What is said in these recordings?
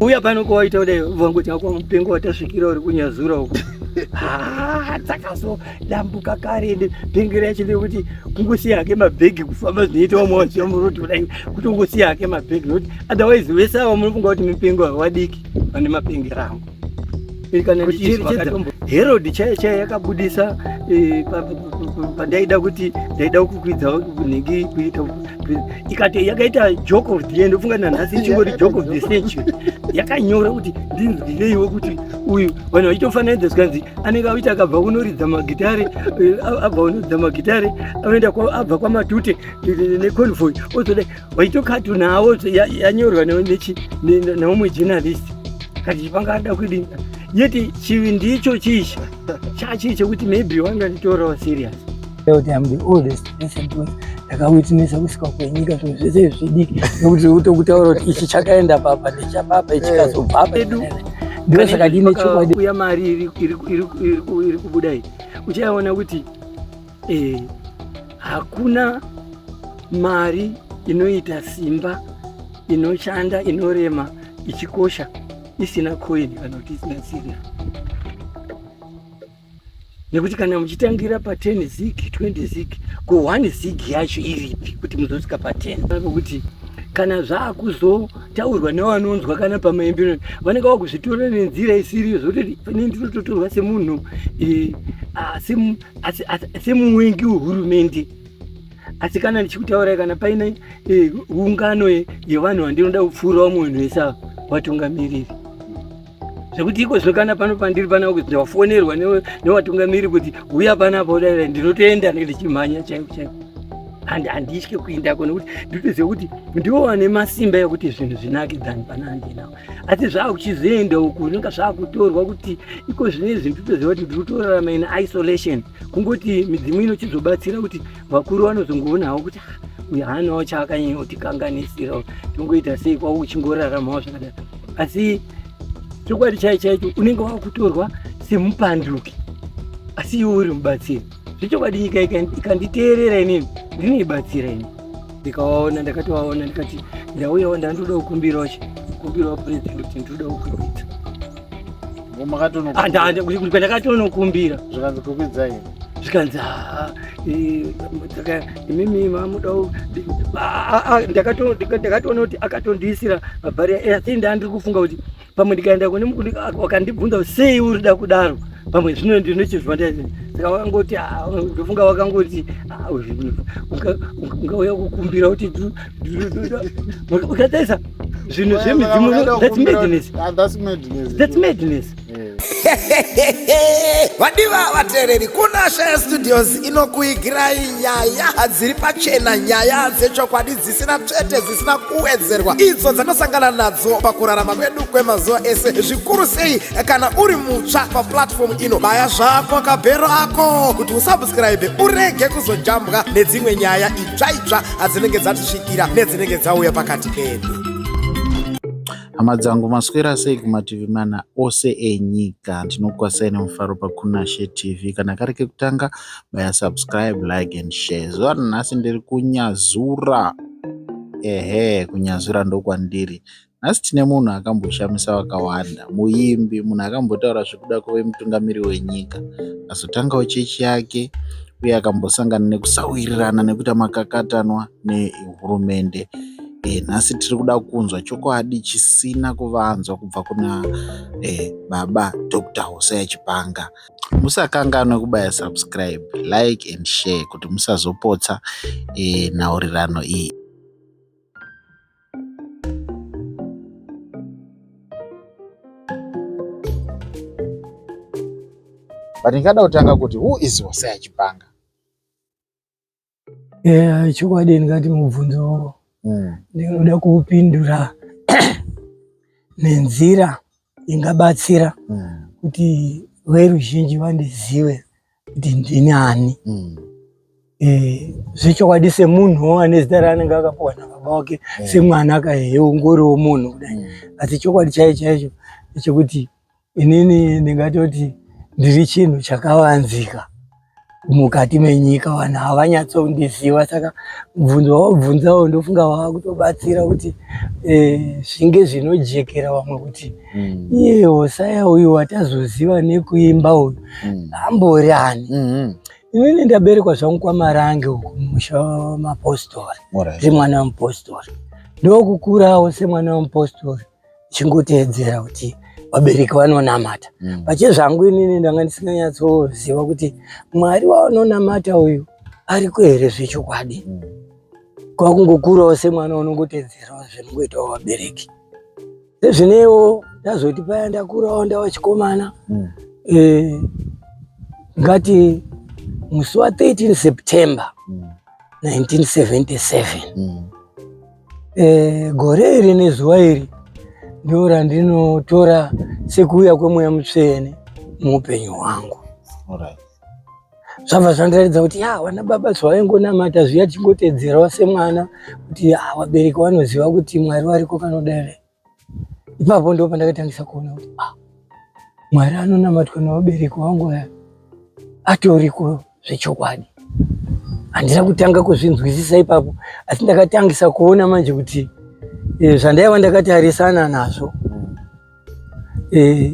Uya pano kwawaita kudai vangoti akwa mupengo watasvikira uri kunyazura uko. Ah, dzakazodambuka kare ende bhengera yacho ndeyekuti kungosiya hake mabhegi kufamba zvinoita vamwe vachiva murodhi kudai kutongosiya hake mabhegi nokuti otherwise vese ava munofunga kuti mipengo havadiki vane mapengera angu. Eh, kana ndichizwa Herod chaiyo chaiyo yakabudisa eh, pandaida kuti ndaida kukwidza nhingi kuita ikati yakaita joke of the year ndofunga nanhasi ichingori joke of the century yakanyora kuti ndinzwireiwo kuti uyu vanhu vachitofananidza zvikanzi anenge auita akabva kunoridza magitare eh, abva kunoridza magitare anoenda abva kwamatute neconvoy ozoda vachitokatunawo yanyorwa neumwe journalist kati chipanga ada kudini yeti chivi ndicho chichi chachii chekuti maybe wanganditorawo serious kuti I'm the oldest person because ndakawitnessa kusvika kwenyika zvinhu zvese zvidiki nekuti utokutaura kuti ichi chakaenda papa ndechapapa ichi chikazobva apa Edu. ndosaka ndine chokwadi uya mari iri kubuda iyi uchaona kuti eh, hakuna mari inoita simba inoshanda inorema ichikosha isina coin kana kuti isina silver nekuti kana muchitangira pa 10 zig 20 zig ko 1 zig yacho iripi kuti muzosvika pa 10 kuti kana zvakuzotaurwa nevanonzwa kana pamaimbiro vanenge vakuzvitora nenzira isiriyo zvototi ini ndinototorwa semunhu eh, semuwengi wehurumende asi kana ndichikutaurai kana paine eh, ungano yevanhu vandinoda kupfuura vamwe vanhu vese ava vatungamiriri zvekuti iko zvino kana pano pandiri pana kuti ndafonerwa newatungamiri kuti huya panapa kudai ndinotoenda ndichimhanya chaiko chaiko handitye kuendako nekuti nditoziva kuti ndiwo vane masimba ekuti zvinhu zvinake than pana andinawo asi zvakuchizoenda uku zvinonga zvakutorwa kuti iko zvino izvi nditoziva kuti ndiri kutorarama in isolation kungoti midzimu inochizobatsira kuti vakuru vanozongoonawo kuti ah, uyu haanawo chaakanyanya kutikanganisira tongoita sei kwavo uchingoraramawo zvakadaro asi chokwadi chai chaicho unenge wakutorwa semupanduki asi iwe uri mubatsiri zvechokwadi nyika ikanditeerera inini ndinoibatsira ini ndikawaona ndakatovaona ndikati ndauyawo ndandoda kukumbirawo kukumbirawo president kuti ndinoda kukumbidza ndakatonokumbira zvikanzi kukwidzai zvikanzi imimi mamuda ndakatoona kuti akatondiisira mabhari asi ndandiri kufunga kuti pamwe ndikaenda kune mukuru wakandibvunza sei urida kudaro pamwe zvino ndinochizwa ndai saka wakangoti ah, ndofunga wakangoti ah, ungauya kukumbira kuti ukatarisa zvinhu zvemidzimu that's madness ah, that's madness that's madness Vadiwa vateereri, kuna Shaya Studios inokuigirai nyaya dziri pachena, nyaya dzechokwadi dzisina tsvete, dzisina kuwedzerwa, idzo dzanosangana nadzo pakurarama kwedu kwemazuva ese, zvikuru sei kana uri mutsva paplatform ino. Baya zvako kabhero ako kuti usubscribe urege kuzojambwa nedzimwe nyaya itsva itsva dzinenge dzatisvikira nedzinenge dzauya pakati pedu. Hama dzangu maswera sei kumativi mana ose enyika ndinokukwazisai nemufaro paKunashe TV kana kari kekutanga baya subscribe like and share zuva ranhasi ndiri kunyazura ehe kunyazura ndokwandiri nhasi tine munhu akamboshamisa vakawanda muimbi munhu akambotaura zvekuda kuve mutungamiri wenyika azotangawo chechi yake uye akambosangana nekusawirirana nekuita makakatanwa nehurumende E, nhasi tiri kuda kunzwa chokwadi chisina kuvanzwa kubva kuna e, baba Dr. Hosea Chipanga. Musakanganwe kubaya subscribe, like and share kuti musazopotsa e, nhaurirano iyi. But ndingada kutanga kuti who is Hosea Chipanga? Yeah, chokwadi ndingati mubvunzo mm. ndinoda kuupindura nenzira ingabatsira mm. kuti veruzhinji vandizive kuti ndini ani mm. e, zvechokwadi semunhuwo ane zita raanenge akapuwa nababa wake mm. semwana akahehe ungoriwo munhu kudai mm. asi chokwadi chaicho chaicho ndechekuti Inini ndingatoti ndiri chinhu chakavanzika. mukati menyika vanhu havanyatsondiziva saka mubvunzo wawabvunzawo ndofunga wakutobatsira kuti eh, zvinge zvinojekera vamwe kuti mm. iye Hosaya uyu watazoziva nekuimba uyu mm. ambori ani mm -hmm. Inini ndaberekwa zvangu kwaMarange uku musha wemapostori ndiri mwana wemupostori ndokukurawo semwana wemupostori ndichingoteedzera kuti vabereki vanonamata mm. pachezvangu inini ndanga ndisinganyatsoziva kuti Mwari wavanonamata uyu ariko here zvechokwadi mm. kwakungokurawo semwana unongoteedzerawo zvinongoitawo vabereki Sezvineiwo ndazoti paya ndakurawo ndava chikomana mm. e, ngati musi wa 13 September mm. 1977 mm. E, gore iri nezuva iri ndo randinotora sekuuya kwemweya mutsvene muupenyu hwangu. Alright. Zvabva zvandiratidza kuti ya vana baba zvavaingonamata zviya tichingotedzerawo semwana kuti ya vabereki vanoziva kuti Mwari variko kanodai. Ipapo ndo pandakatangisa kuona kuti ah, Mwari anonamatwa nevabereki vangu aya atoriko zvechokwadi. Handina kutanga kuzvinzwisisa ipapo, asi ndakatangisa kuona manje kuti eh, zvandaiva ndakatarisana nazvo eh,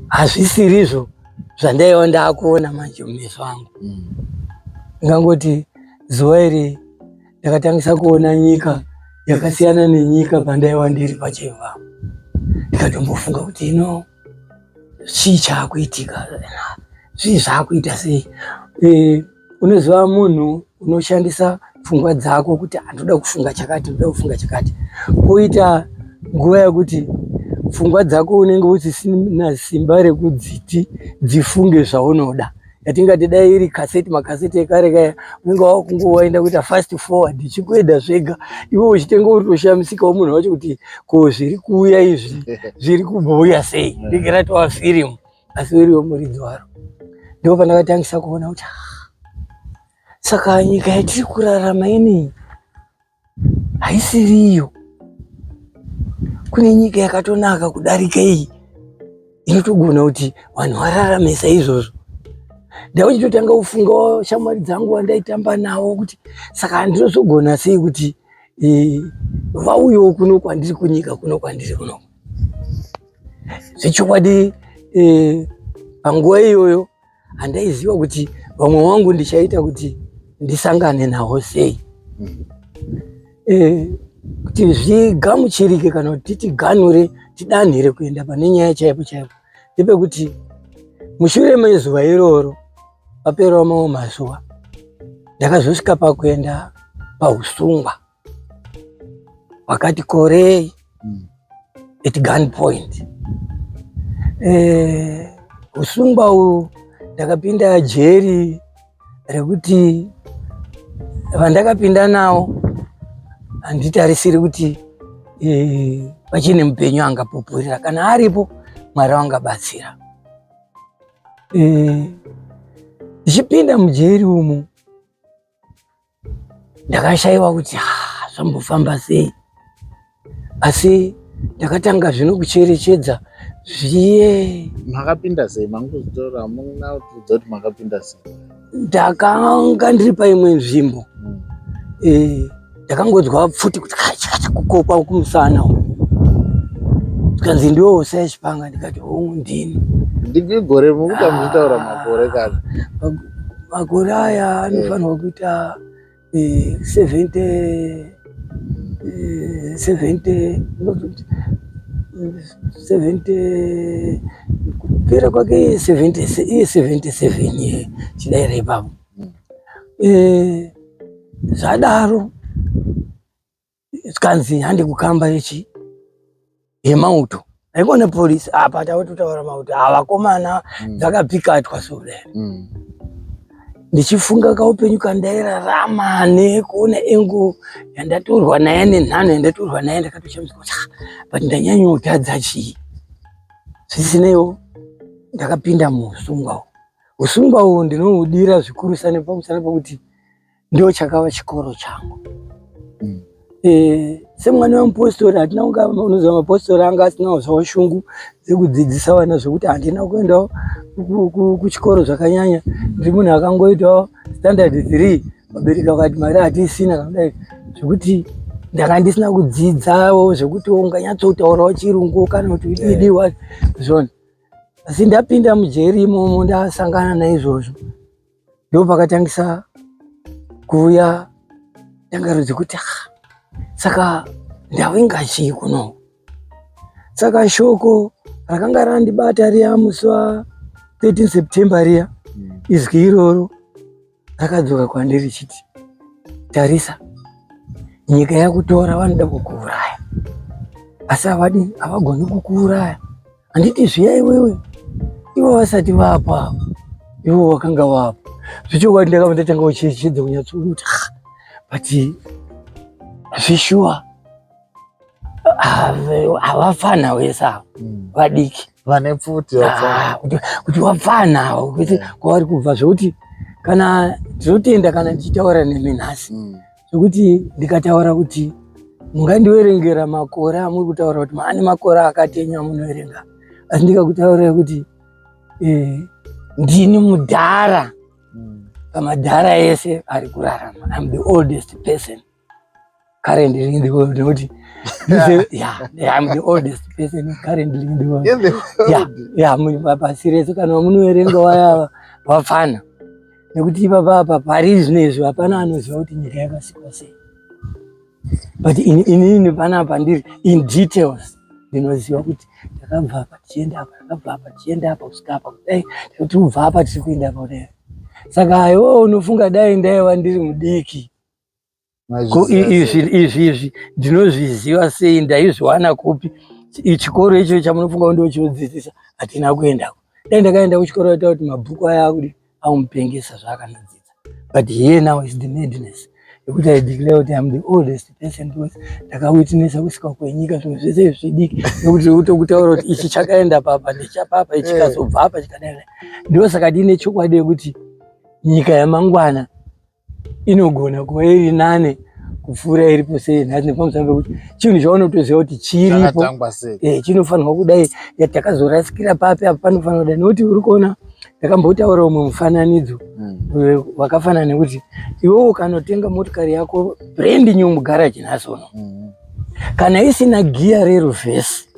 hazvisirizvo zvandaiva ndakuona manje mumeso angu. Ndingangoti zuva iri ndakatangisa kuona nyika yakasiyana nenyika pandaiva ndiri pacheva, ndikatombofunga kuti ino chii chaakuitika, zvii zvaakuita sei. E, unoziva munhu unoshandisa pfungwa dzako kuti andoda kufunga chakati, ndoda kufunga chakati, poita nguva yekuti pfungwa dzako unenge usisina simba rekudziti dzifunge zvaunoda. Yatingati dai iri kaseti, makaseti ekare kaya unenge wakungowaenda kuita fast forward ichikuenda zvega, iwe uchitenga uri kutoshamisikawo munhu wacho kuti ko zviri kuuya izvi zviri kumbouya sei, ndinge ratova firimu asi uriwo muridzi waro. Ndipo pandakatangisa kuona kuti saka nyika yatiri kurarama inei haisiriyo, kune nyika yakatonaka kudarika iyi inotogona kuti vanhu vararame saizvozvo. Ndauchitotanga kufunga shamwari dzangu vandaitamba navo kuti saka handinozogona sei kuti e, vauyewo kuno kwandiri kunyika kuno kwandiri kuno. Zvechokwadi e, panguva iyoyo handaiziva kuti vamwe vangu ndichaita kuti ndisangane navo sei mm. E, kuti zvigamuchirike kana kuti tiganure tidanhire kuenda pane nyaya chaipo chaipo ndepekuti mushure mezuva iroro paperawo mamwe mazuva ndakazosvika pakuenda pausungwa wakati korei at gun point. Eh, usungwa uhu ndakapinda jeri rekuti vandakapinda nawo handitarisiri kuti eh, pachine mupenyu angapupurira kana aripo Mwari wangabatsira. Eh, ndichipinda mujeri umu ndakashaiwa kuti ah, zvambofamba sei, asi ndakatanga zvino kucherechedza zviye. Makapinda sei? Manguzitora hamuna kutiudza kuti makapinda sei? Ndakanga ndiri paimwe nzvimbo mm. E, ndakangonzwa pfuti kuti kachikacha kukokwa kumusana zvikanzi ndiwe Hosea Chipanga, ndikati hongu ndini. Ndigore mukuta muchitaura makore kana makore aya anofanirwa kuita 70 70 70 kupera kwake 70 iye 77 chidaira ipapo. Zvadaro zvikanzi handi kukamba yechi yemauto haikona polisi apa tava totaura mauto avakomana dzakapikatwa so mm. Ndichifunga kaupenyu kandairarama nekuona engu yandatorwa naye nenhano yandatorwa naye ndakatoshamiswa kuti but ndanyanyotadza chii. Zvisineiwo ndakapinda muusungwa uhu. Usungwa uhu ndinohudira zvikurusa nepamusana pekuti ndio chakava chikoro changu. Mm. E, Semwana wemupostori hatina kunga unoziva mapostori anga asinawo zvawo shungu dzekudzidzisa vana zvekuti handina kuendawo kuchikoro zvakanyanya. Ndiri munhu akangoitawo standard 3 vabereki vakati mari hatisina kanodai zvekuti ndanga ndisina kudzidzawo zvekuti unganyatsotaurawo chirungu kana kuti udidiwa zvona. Asi ndapinda mujeri imomo ndasangana naizvozvo ndopakatangisa kuuya ndangariro dzekuti ah, saka ndawenga chii kuno. Saka shoko rakanga randibata riya musi wa 13 September riya, izwi iroro rakadzoka kwandiri richiti, tarisa nyika yakutora vanoda kukuuraya, asi havadi, havagoni kukuuraya. Handiti zviya iwewe ivo vasati vapo ava, ivo vakanga vapo. Zvechokwadi ndakabva ndatanga kucherechedza kunyatsoona kuti ah, but zveshuwa havafana wese ava vadiki vane pfuti kuti wapfana avo kwese kwavari kubva, zvekuti kana ndinotenda kana ndichitaura nemi nhasi zvekuti ndikataura kuti mungandiverengera makore amuri kutaura kuti maane makore akatenya amunoverenga, asi ndikakutaurira kuti ndini mudhara pamadhara ese ari kurarama. I'm the oldest person currently in the world. Nekuti yeah, I'm the oldest person currently in the world. In the world. Yeah, yeah, pasi rese kana vamunoverenga vaya vafana, nekuti ipapa apa pari zvino izvi hapana anoziva kuti nyika yakasikwa sei, but inini panapa ndiri in details ndinoziva kuti takabva apa tichienda apa, takabva apa tichienda apa, kusvika apa kudai, tiri kubva apa tiri kuenda apa kudai. Saka iwewe unofunga dai ndaiva ndiri mudiki, ko izvi izvi izvi ndinozviziva sei? Ndaizviwana kupi? Chikoro icho chamunofunga kuti ndochinodzidzisa hatina kuendako. Dai ndakaenda kuchikoro aita kuti mabhuku aya akudi amupengesa zvaakanodzidza. But here now is the madness yekuti I declare kuti I'm the oldest person because ndakawitnessa kusvika kwenyika, zvimwe zvese zvidiki, nekuti kutokutaura kuti ichi chakaenda papa ndechapapa, ichi chikazobva apa chikadai. Ndosaka ndine chokwadi yekuti nyika yamangwana inogona kuva iri nane kupfuura iripo sei nhasi, nepamusana pekuti chinhu chaunotoziva kuti chiripo Chakatangwa sei? Chinofanirwa kudai, takazorasikira papi apa panofanira kudai. Nekuti uri kuona ndakambotaura umwe mufananidzo wakafanana nekuti iwewe ukanotenga motikari yako brand new mugaraji nhasi uno, kana isina giya rereverse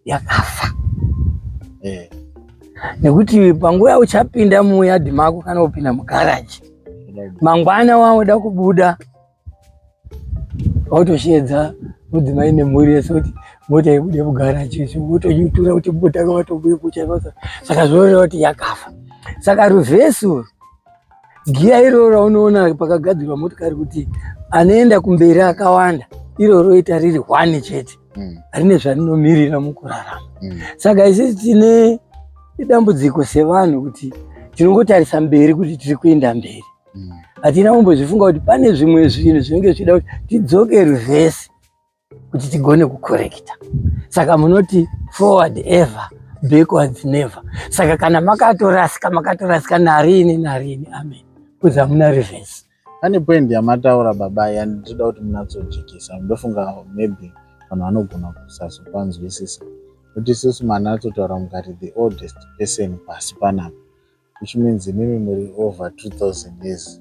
yakafa. Nekuti panguva yauchapinda muyadhi mako kana kupinda mugaraji mangwana waoda kubuda, wautoshedza mudzimai nemhuri yese kuti mota ibude mugaraji, wotoitura kuti mota watobuye kucha. Saka zvinoreva kuti yakafa. Saka reverse giya iroro raunoona pakagadzirwa motikari kuti anoenda kumberi akawanda, iro roita riri hwani chete, rine zvarinomirira mukurarama. Saka isusu tine dambudziko sevanhu kuti tinongotarisa mberi kuti tiri kuenda mberi, hatina kumbozvifunga kuti pane zvimwe zvinhu zvinenge zvichida kuti tidzoke reverse kuti tigone kucorrecta. Saka munoti forward ever, backwards never. Saka kana makatorasika, makatorasika narini narini, amen, kuzi hamuna reverse. Pane point yamataura baba yandinoda kuti munatsojekesa. Ndofunga maybe vanhu vanogona kusazopanzwisisa kuti isusu manatsotaura mukati the oldest person pasi panapa, which means imimi muri over 2000 years.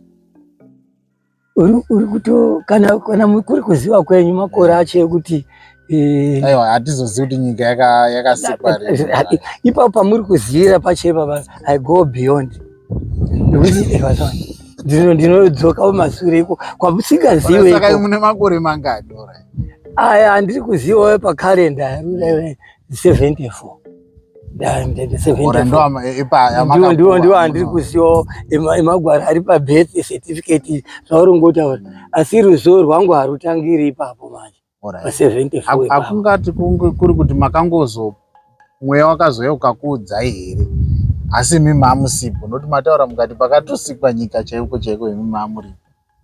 Uri kuto kana kuri kuziva kwenyu makore acho ekuti Aiwa, hatizozivi kuti nyika yakasikwa rini. Ipapo pamuri kuzivira pacho ipapa I go beyond, nekuti ndinodzoka mumasure iko kwamusingazive. Saka iko. Mune makore mangani? Alright. Aya handiri kuzivawo pakalenda 74. Ora ndo Ndiwo ndiwo ndiwo handiri kuzivawo emagwaro ari pabirth certificate zvauri ngotaura, asi ruzivo rwangu harutangiri ipapo manje pa74 ipapo. Hakungati kuri kuti makangozo mweya wakazouya ukakuudzai here, asi imi mamusipo? Nokuti mataura mukati pakatosikwa nyika chaiko chaiko imi mamuripo.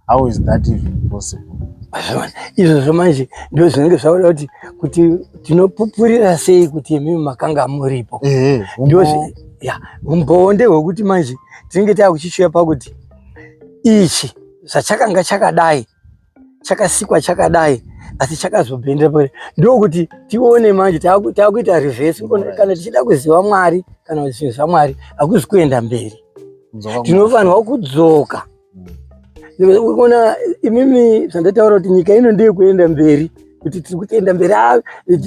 How is that even possible? Izvozvo manje ndo zvinenge zvakuda kuti tinopupurira sei kuti imimi makanga muripo. Ya, umbowo ndehwekuti manje tinenge taakuchishuya pakuti ichi zvachakanga chakadai, chakasikwa chakadai. Asi chakazobhendera pari ndokuti tione manje takuita reverse. Kana tichida kuziva Mwari kana kuti zvinhu zvaMwari, hakuzi kuenda mberi, tinofanirwa kudzoka. Urikuona imimi zvandataura kuti nyika ino ndeyekuenda mberi, kuti tiri kutoenda mberi,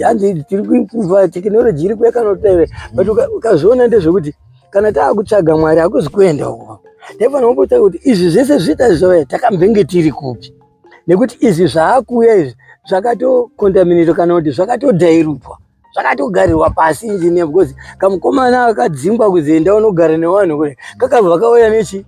hanzi tiri kuimprova technology iri kuya kana kuti, but ukazviona ndezvekuti kana taakutsvaga Mwari hakuzi kuenda uko. Taifanira kumbotsvaga kuti izvi zvese zviita zvauya takambenge tiri kupi, nekuti izvi zvaakuuya izvi zvakatokontaminatwa kana kuti zvakatodhairupwa, zvakatogarirwa pasi, engineer, because kamukomana akadzingwa kuzoenda unogara nevanhu kure kakabva kauya nechi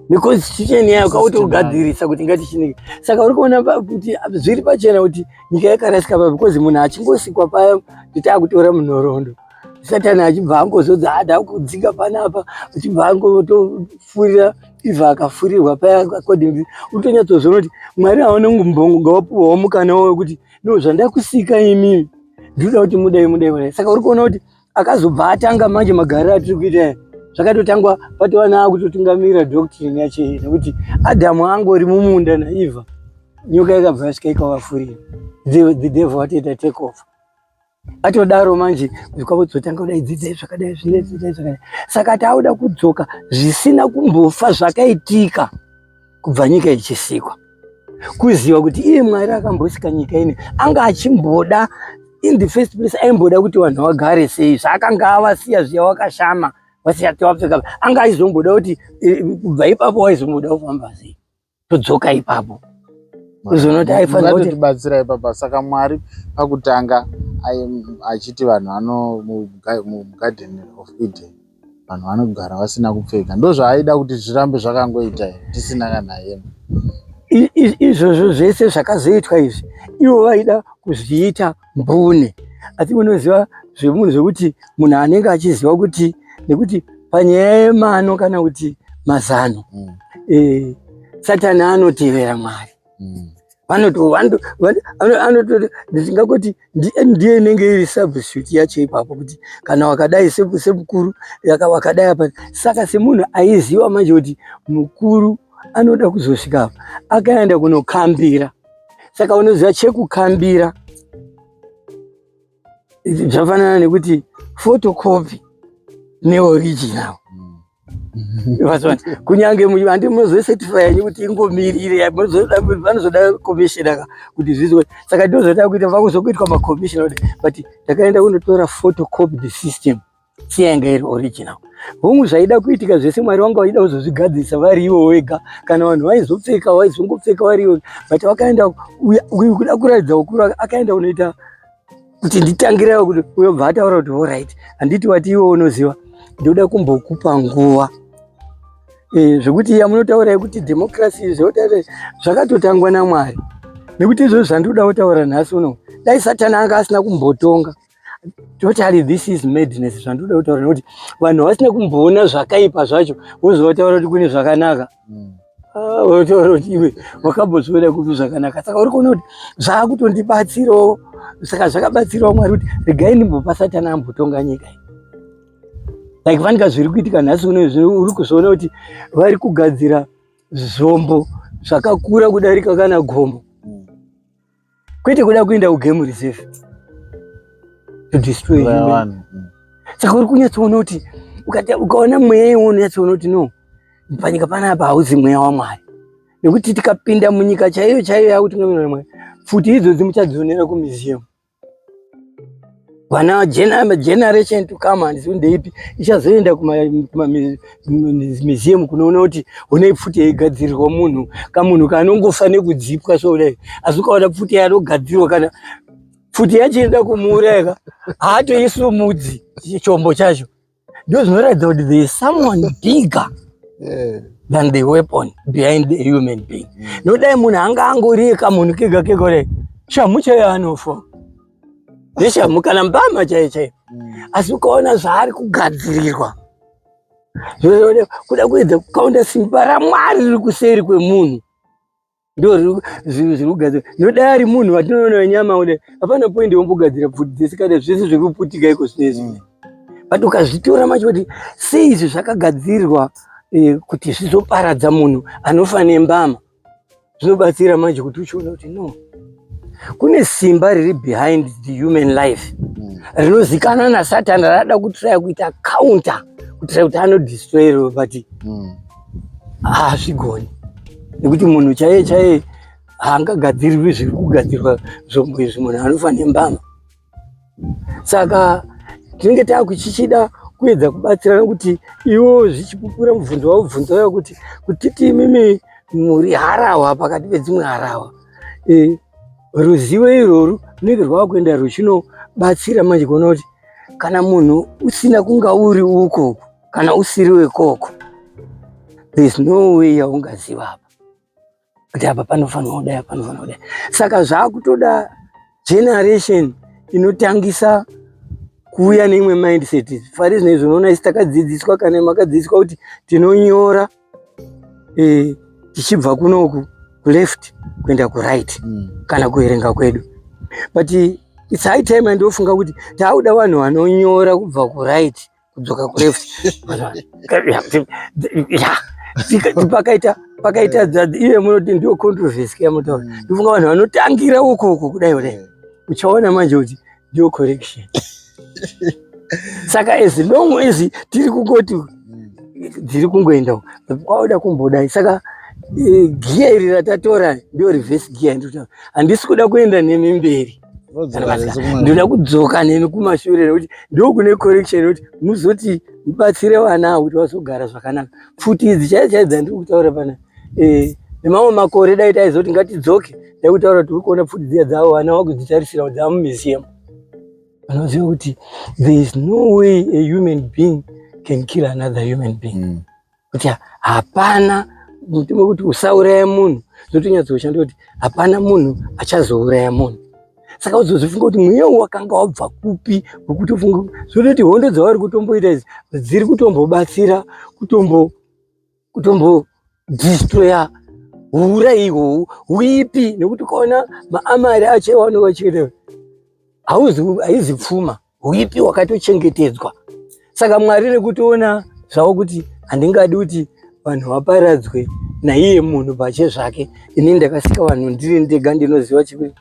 neconstitution yayo kautogadzirisa kuti ngatichinike. Saka uri kuona kuti zviri pachena kuti nyika yakarasika pa, because munhu achingosikwa paya titaakutora munhoroondo, Satani achibva angozodza ada kudzinga panapa, achibva angotofurira Ivha, akafurirwa paya. According utonyatsozoona kuti Mwari haona ngawapuwawo mukana wekuti no, zvandakusika imimi ndinoda kuti mudai, mudai, mudai. Saka uri kuona kuti akazobva atanga manje magariro atiri kuita aya, zvakatotangwa patova naakutotungamirira doctrine yacho iyi, nekuti Adhamu angori mumunda naEvha, nyoka yakabva yasvika ikavafurira. The devil atoita take off, atodaro manje kwavodzotanga kudai, dzidzai zvakadai, zvine dzidzai zvakadai. Saka tauda kudzoka zvisina kumbofa zvakaitika kubva nyika ichisikwa, kuziva kuti iye Mwari akambosika nyika ine anga achimboda in the first place, aimboda kuti vanhu vagare sei, zvaakanga avasiya zviya wakashama vasati wapfeka, anga aizomboda kuti kubva ipapo waizomboda kufamba sei. Todzoka ipapo kuzonoti aifanira kuti Mungatotibatsira ipapa. Saka Mwari pakutanga achiti vanhu vano mugarden of Eden vanhu vanogara vasina kupfeka, ndo zvaaida kuti zvirambe zvakangoita here, tisina kana hembe? Izvozvo zvese zvakazoitwa izvi, ivo vaida kuzviita mbune. Asi munoziva zvemunhu zvekuti munhu anenge achiziva kuti, nekuti panyaya yemano kana kuti mazano, Satani anotevera Mwari. Ndingangoti ndiye inenge iri substitute yacho ipapo, kuti kana wakadai semukuru wakadai apa. Saka semunhu aiziva manje kuti mukuru anoda kuzosvika apa, akaenda kunokambira. Saka unoziva chekukambira zvafanana nekuti photocopy neoriginal. Kunyange handi munozocertifya yenyu kuti ingomirire, vanozoda commissioner ka kuti zvizwe. Saka ndozvata kuita vakuzokuitwa macommissioner, but ndakaenda kunotora photocopy the system siyanga iri original. Hongu, zvaida kuitika zvese Mwari vanga vaida kuzozvigadzirisa vari ivo wega. Kana vanhu vaizopfeka, vaizongopfeka vari ivo, but vakaenda uyu kuda kuratidza ukuru, akaenda kunoita kuti nditangirewo kuti uyo bva ataura kuti alright, handiti wati iwe unoziva, ndoda kumbokupa nguva. Zvekuti yamunotaura yekuti democracy zvotaura zvakatotangwa naMwari, nekuti izvozvo zvandinoda kutaura nhasi uno, dai Satani anga asina kumbotonga totally, this is madness zvandinoda kutaura, nekuti vanhu vasina kumboona zvakaipa zvacho vozovataura kuti kune zvakanaka. Ah, wotaura kuti iwe wakambozviona kupi zvakanaka? Saka uri kuona kuti zvaakutondibatsirawo. Saka zvakabatsirawo Mwari kuti regai ndimbopa Satani ambotonga nyika iyi, like fanika zviri kuitika nhasi uno izvi. Uri kuzviona kuti vari kugadzira zvombo zvakakura kudarika kana gomo, kwete kuda kuenda kugame reserve to destroy Kuuraya human. vanhu. Saka uri kunyatsoona kuti ukaona mweya iwo unonyatsoona kuti no, panyika panapa hauzi mweya waMwari, nekuti tikapinda munyika chaiyo chaiyo yakutungamirwa naMwari, pfuti idzodzi muchadzionera kumuseum. Vana generation to come, handisi kuti ndeipi ichazoenda kumamuseum kunoona kuti honai pfuti yaigadzirirwa munhu, kamunhu kanongofa nekudzipwa. So kudai, asi ukaona pfuti yanogadzirwa, kana pfuti yacho inoda kumuuraya ka, haatoisumudzi chombo chacho. Ndo zvinoratidza kuti there is someone bigger than the weapon behind the human being. Nodai munhu anga angori kamunhu kega kega kudai, shamhu chaiyo anofa neshamhu kana mbama chaiyo chaiyo. Asi ukaona zvaari kugadzirirwa, kuda kuedza kukaunda simba raMwari riri kuseri kwemunhu, ndo zviri kugadzira. Nodai ari munhu watinoona wenyama kudai, hapana point yombogadzira pfuti dzese kana zvese zvekuputika iko zvinezvi. But ukazvitora macho kuti sei izvi zvakagadzirwa kuti zvizoparadza munhu anofa nembama, zvinobatsira manje kuti uchiona kuti no. Kune simba riri behind the human life rinozikanwa naSatani, rada kutraya kuita counter, kutraya kuti anodestroy, but haazvigoni, nekuti munhu chaiye chaiye haangagadzirirwi zviri kugadzirwa zvombo izvi. Munhu anofa nembama. Saka tinenge taakuchichida kuedza kubatsirana kuti iwo zvichipupura mubvunzo waubvunza uya kuti kutiti imimi muri harahwa pakati pedzimwe harahwa. Ruzivo irworu runenge rwava kuenda ruchinobatsira manje kuona kuti kana munhu usina kunga uri uko, kana usiri wekoko, there is no way yaungaziva apa kuti apa panofanirwa kudai, apa panofanirwa kudai. Saka zvaakutoda generation inotangisa kuuya neimwe mindset. Fari zvino izvi unoona isi takadzidziswa, kana makadzidziswa kuti tinonyora tichibva kunoku kuleft kuenda kuright kana kuverenga kwedu, but it's high time andiofunga kuti tauda vanhu vanonyora kubva kuright kudzoka kuleft. Pakaita iye munoti ndiyo controversy yamunotaura. Ndofunga vanhu vanotangira uko uko kudai kudai, uchaona manje kuti ndiyo correction. Saka as long as tiri kungoti dziri kungoenda kwauda kumbodai, saka gear iri ratatora ndio reverse gear. Ndinotaura, handisi kuda kuenda nemi mberi, ndinoda kudzoka nemi kumashure, nekuti ndokune correction nekuti muzoti mubatsire vana avo kuti vazogara zvakanaka. Pfuti idzi chaidzo chaidzo dzandiri kutaura pana nemamwe makore, dai taizoti ngatidzoke, dai kutaura kuti uri kuona pfuti dziya dzavo, vana vakudzitarisira dzamumuseum, vanoziva kuti there is no way a human being can kill another human being. Kuti hapana mutemo wekuti usauraya munhu, zvotonyatsoshanda kuti hapana munhu achazouraya munhu. Saka uzozvifunga kuti mweya uwu wakanga wabva kupi wekuti ufunga zvototi hondo dzavari kutomboita idzi dziri kutombobatsira kutombo destroya hura ihwohwu huipi, nekuti ukaona maamari acho evanenge vachiita hauzi, haizi pfuma, huipi hwakatochengetedzwa. Saka Mwari nekutoona zvavo kuti handingadi kuti vanhu vaparadzwe naiye munhu pache zvake, inini ndakasika vanhu ndiri ndega, ndinoziva chipi,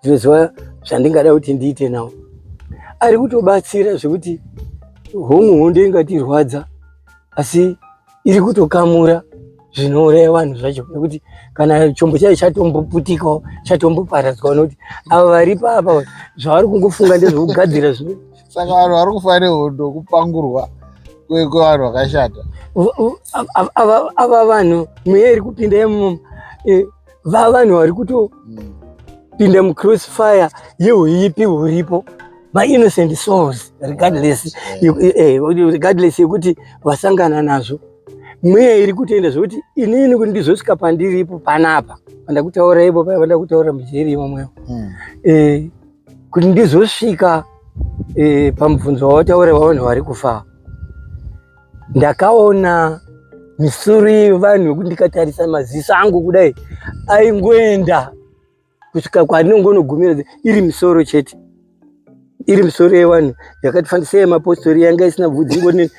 ndinoziva zvandingada kuti ndiite navo. Ari kutobatsira zvekuti hongu, hondo ingatirwadza, asi iri kutokamura zvinouraya vanhu zvacho, nekuti kana chombo chacho chatomboputikawo, chatomboparadzwa, nekuti ava varipo apa zvavari kungofunga ndezvekugadzira zvino. Saka vanhu vari kufa nehondo kupangurwa kwevanhu vakashata. Ava vanhu mweya iri kupinda imomo, vavanhu vari kutopinda mucrossfire yehuipi huripo, mainnocent souls, regardless yekuti vasangana nazvo. Mweya iri kutoenda zvekuti inini kuti ndizosvika pandiripo panapa pandakutaura ipo paya pandakutaura mujeri imomoyo, kuti ndizosvika pamubvunzo wawataura wavanhu vari kufa, ndakaona misoro yevanhu yekuti ndikatarisa maziso angu kudai aingoenda kusvika kwanongonogumira, iri misoro chete, iri misoro yevanhu yakati fanisa yemapostori, yanga isina bvudzi,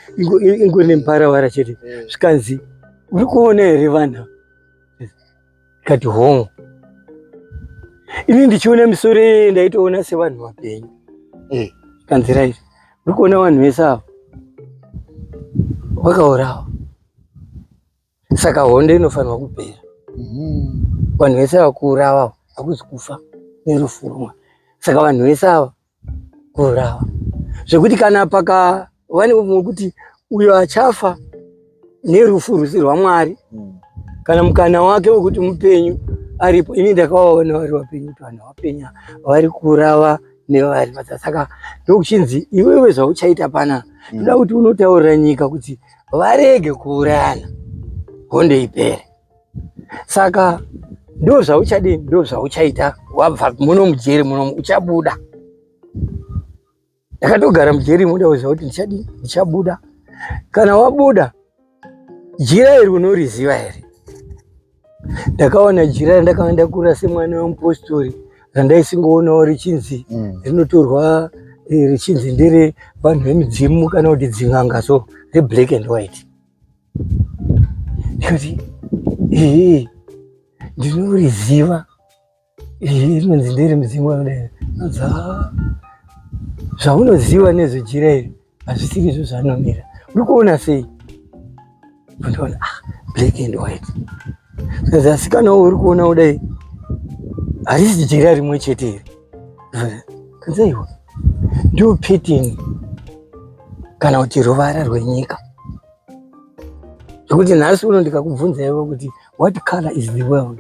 ingori nemuparavara chete. Zvikanzi, "Uri kuona here vanhu?" Ikati, "Hongu." Ini ndichiona misoro yeye ndaitoona sevanhu vapenyu. Kanzi, "Right, uri kuona vanhu vese ava vakaurawa, saka hondo inofanirwa kupera. Vanhu vese ava kuurawa hakuzi kufa nerufu rumwe, saka vanhu vese ava kuurawa zvekuti kana pakava nekuti uyo achafa nerufu rusi rwaMwari, kana mukana wake wekuti mupenyu aripo." Ini ndakavaona vari vapenyu, kuti vanhu vapenyu vari kurava nevari pasa. Saka ndokuchinzi, "Iwewe zvauchaita pana, toda kuti unotaurira nyika kuti varege kuurayana, hondo ipere. Saka ndo zvauchadini, ndo zvauchaita wabva muno mujeri muno, uchabuda." Ndakatogara mujeri muda kuziva kuti ndichadini, ndichabuda. Kana wabuda, jira iri unoriziva here? Ndakaona jira randakanga ndakura semwana wemupostori randaisingooonawo richinzi rinotorwa, richinzi ndere vanhu vemidzimu kana kuti dzin'anga, so reblack and white. Ndikati, "Ee, ndinoriziva." Rinonzi ndere mudzimu anodai. Anzi "Ah, zvaunoziva nezvejira iri hazvisiri izvo zvanomira. Uri kuona sei? Ndoona ah, black and white. Zvikanzi asikana uri kuona kudai harisi jira rimwe chete iri. Kanzi aiwa ndio pattern kana kuti ruvara rwenyika. Zvekuti nhasi uno ndikakubvunza iwe kuti what color is the world?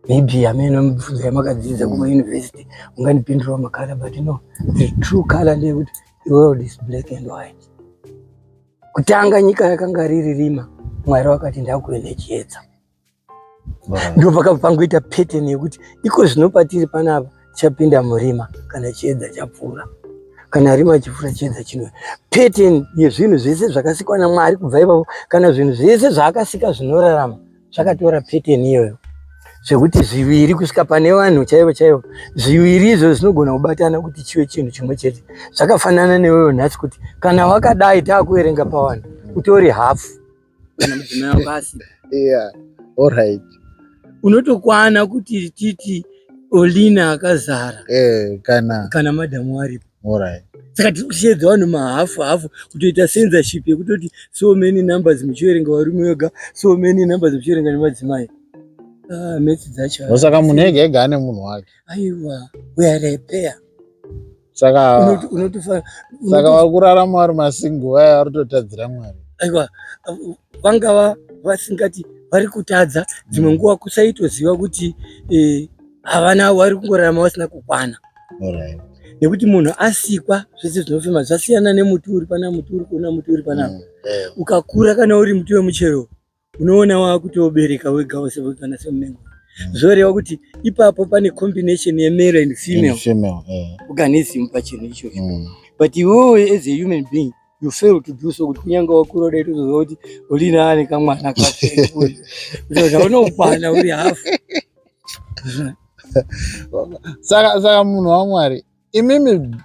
Maybe amene mibvunzo yamakadzidza kumauniversity ungandipindura makala, but no, the true color ndeyekuti the world is black and white. Kutanga nyika yakanga riri rima, Mwari wakati ndakuve nechiedza. Ndipo pakabva pangoita pattern yekuti iko zvino patiri panapa tichapinda murima kana chiedza chapfuura. Kana rima chipfuura chiedza chinouya. Pattern yezvinhu zvese zvakasikwa naMwari kubva ipapo, kana zvinhu zvese zvaakasika zvinorarama zvakatora pattern iyoyo, zvekuti zviviri kusvika pane vanhu chaivo chaivo, zviviri izvo zvinogona kubatana kuti chive chinhu chimwe chete. Zvakafanana newewo nhasi kuti kana wakadai taakuverenga pavanhu utori hafu kana mudzimai wako asipo. Yeah. All right. Unotokwana kuti titi Olina akazara kana kana madhamu aripo. All right. Saka tiri kusheedza vanhu mahafu hafu kutoita censorship yekutoti so many numbers muchiverenga varume vega, so many numbers muchiverenga nemadzimai. Ah, maths dzacho. Saka munhu ega ega ane munhu wake. Aiwa, we are a pair. Saka saka vari kurarama vari masingle vaya vari kutotadzira Mwari. Aiwa, vangava vasingati vari kutadza dzimwe nguva kusaitoziva kuti havana, vari kungorarama vasina kukwana. Alright. Nekuti munhu asikwa zvese zvinofema zvasiyana nemuti uri pana muti uri kuona muti uri panapa. Ukakura kana uri muti wemuchero unoona wakutobereka wega kana semumengo. Zvoreva kuti ipapo pane combination yemale and female, and female organism pachinhu ichocho. But iwewe as a human being you fail to do so, kuti kunyange wakura kudai tozoziva kuti Olina ane kamwana kake zvaunokwana uri hafu. Saka munhu waMwari, imimi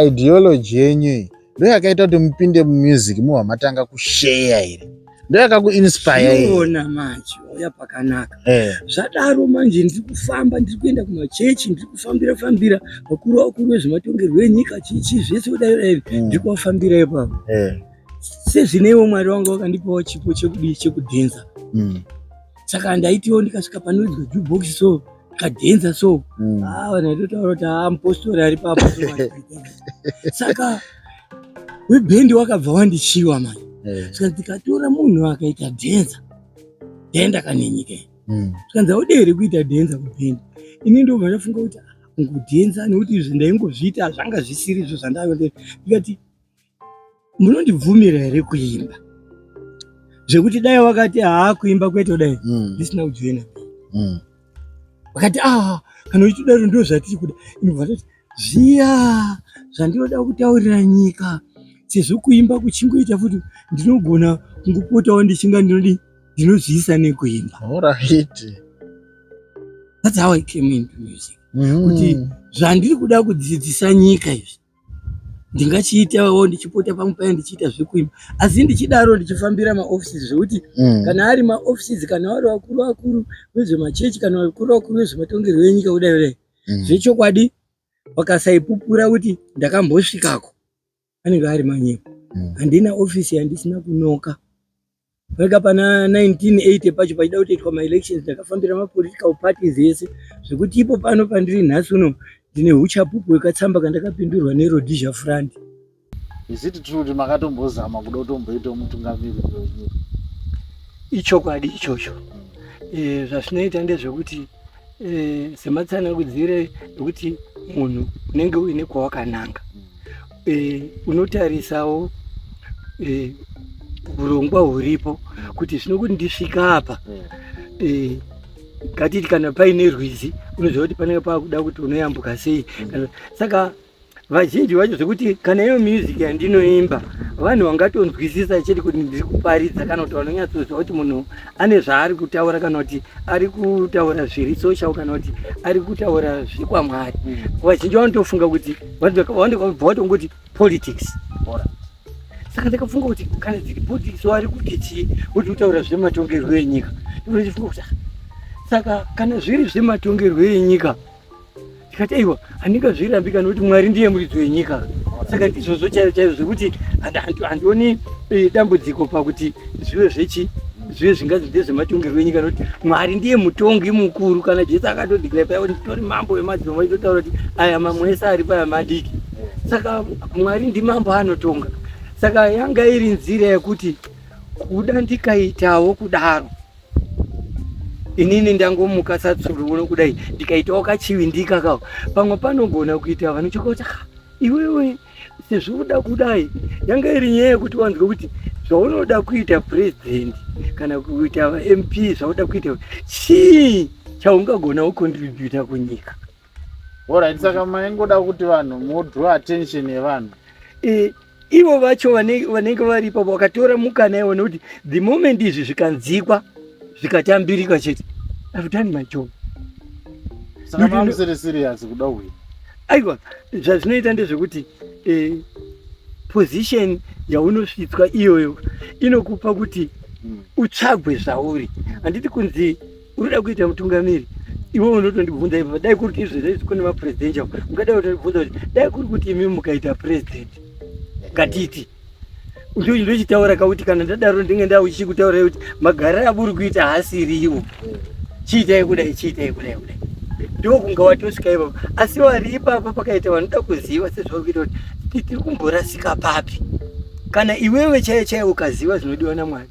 ideology yenyu iyi ndo yakaita kuti mupinde mumusic muva matanga kusheya here? Ndo yakakuinspire here? Ona manje uya pakanaka. Zvadaro manje ndiri kufamba, ndiri kuenda kumachechi, ndiri kufambira fambira vakuru vakuru vezvematongerwo enyika, chichi zvese kudai dai, ndiri kuvafambira ipapo. Sezvineiwo Mwari wangu wakandipawo chipo chekudii, chekudhenza. Saka ndaitiwo ndikasvika panoidzwa jukebox so ndikadhenza so, ah, vanhu vaitotaura kuti ah, mupostori ari papo. Saka webhendi wakabva wandichiwa manje. Saka ndikatora munhu akaita dhenza, ndaenda kanenyika iyi. Zvikanzi haudi here kuita dhenza kubhendi? Ini ndobva ndafunga kuti ah, kungodhenza, nekuti izvi ndaingozviita zvanga zvisiri izvo zvandave. Ndikati munondibvumira here kuimba? Zvekuti dai wakati haa kuimba kwete kudai ndisina kujoina. Vakati ah, kana uchitodaro ndo zvatiri kuda. Inobva ndati zviya zvandinoda kutaurira nyika, sezvo kuimba kuchingoita futi ndinogona kungopotawo ndichinga ndinodi ndinozviisa nekuimba. Alright. That's how I came into music. Kuti zvandiri kuda kudzidzisa nyika izvi ndingachiitawo ndichipota pamwe paya ndichiita zvekuimba, asi ndichidaro ndichifambira maoffices, zvekuti kana ari maoffices, kana vari vakuru vakuru vezvemachechi, kana vakuru vakuru vezvematongerwo enyika kudai kudai, zvechokwadi vakasaipupura kuti ndakambosvikako anenge ari manyepo. Handina ofisi yandisina kunoka. Paka pana 1980 pacho pachida kutoitwa maelections, ndakafambira mapolitical parties ese, zvekuti ipo pano pandiri nhasi uno ndine uchapupu hwekatsamba kandakapindurwa neRhodesia Front. Is it true kuti makatombozama kuda kutomboitawo mutungamiriri wenyika? Ichokwadi ichocho. Zvazvinoita ndezvekuti sematsanangudzire ekuti munhu unenge uine kwawakananga, unotarisawo urongwa huripo kuti zvino kuti ndisvika apa, ngatiti kana paine rwizi unoziva kuti panenge pakuda kuti unoyambuka sei. Saka vazhinji vacho zvekuti kana iyo music yandinoimba vanhu vangatonzwisisa chete kuti ndiri kuparidza, kana kuti vanonyatsoziva kuti munhu ane zvaari kutaura, kana kuti ari kutaura zviri social, kana kuti ari kutaura zvekwaMwari. Vazhinji vanotofunga kuti vanobva vatongoti politics. Saka ndakafunga kuti kana dziri politics vari kuti chii, kuti kutaura zvematongerwo enyika. Ndinochifunga kuti ah, Saka kana zviri zvematongerwo enyika, tikati aiwa, handingazvirambi kana kuti Mwari ndiye muridzi wenyika. Saka ndizvozvo chaizvo chaizvo zvekuti handioni dambudziko pakuti zvive zvechi zvive zvingazi ndezvematongerwo enyika, nokuti Mwari ndiye mutongi mukuru. Kana Jesu akatodeclare paya kuti nditori mambo wemadzimambo, aitotaura kuti aya mamwe ese ari paya madiki. Saka Mwari ndimambo anotonga. Saka yanga iri nzira yekuti kuda ndikaitawo kudaro, inini ndangomuka satsuro uno kudai, ndikaitawo kachivindika kawo, pamwe panogona kuita vanochoka kuti, "Ah, iwewe sezvo uda kudai." Yanga iri nyaya yekuti wanzwe kuti zvaunoda kuita president kana kuita MP, zvauda kuita chii chaungagona kucontributa kunyika. Alright, saka maingoda kuti vanhu mudraw attention yevanhu. Ivo vacho vanenge vari ipapo vakatora mukana iwo, nekuti the moment izvi zvikanzikwa, zvikatambirika chete, I've done my job. Saka mamusiri serious kuda kuwina? Aiwa, zvazvinoita ndezvekuti position yaunosvitswa iyoyo inokupa kuti utsvagwe zvauri. Handiti kunzi urikuda kuita mutungamiri, iwe unotondibvunza ipapo, dai kuri kuti izvezvo kune mapresidential, ungada kutondibvunza kuti dai kuri kuti imi mukaita president, ngatiti ndochitaura kakuti kana ndadaro ndinge ndauchikutaura kuti magariro aburi kuita haasiriwo, chiitai kudai, chiitai kudai kudai, ndokunga watosvika ipapo. Asi vari ipapo pakaita vanoda kuziva sezvauri kuita kuti tiri kumborasika papi. Kana iwewe chaiyo chaiyo ukaziva zvinodiwa naMwari,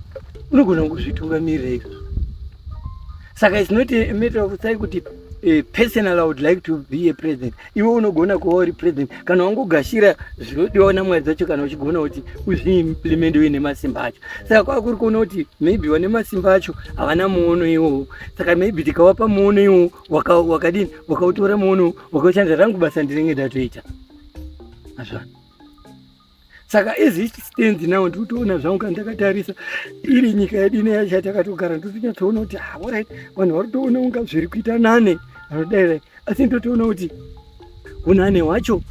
unogona kuzvitungamirira izvozvo. Saka it's not a matter of say kuti personal I would like to be a president. Iwe unogona kuva uri president kana wangogashira zvinodiwa naMwari dzacho, kana uchigona kuti uzviimplement uine masimba acho. Saka kwava kuri kuona kuti maybe vane masimba acho havana muono iwowo, saka maybe tikavapa muono iwowo, wakadini, wakautora muono, wakaushandisa, rangu basa ndinenge ndatoita azvana. Saka as it stands now, ndikutoona zvangu kana ndakatarisa iri nyika yedu ino yacho yatakatogara, ndotonyatsoona kuti, ah, alright, vanhu vari kutoona kunga zviri kuita nane vanodairai, asi ndotoona kuti unane hwacho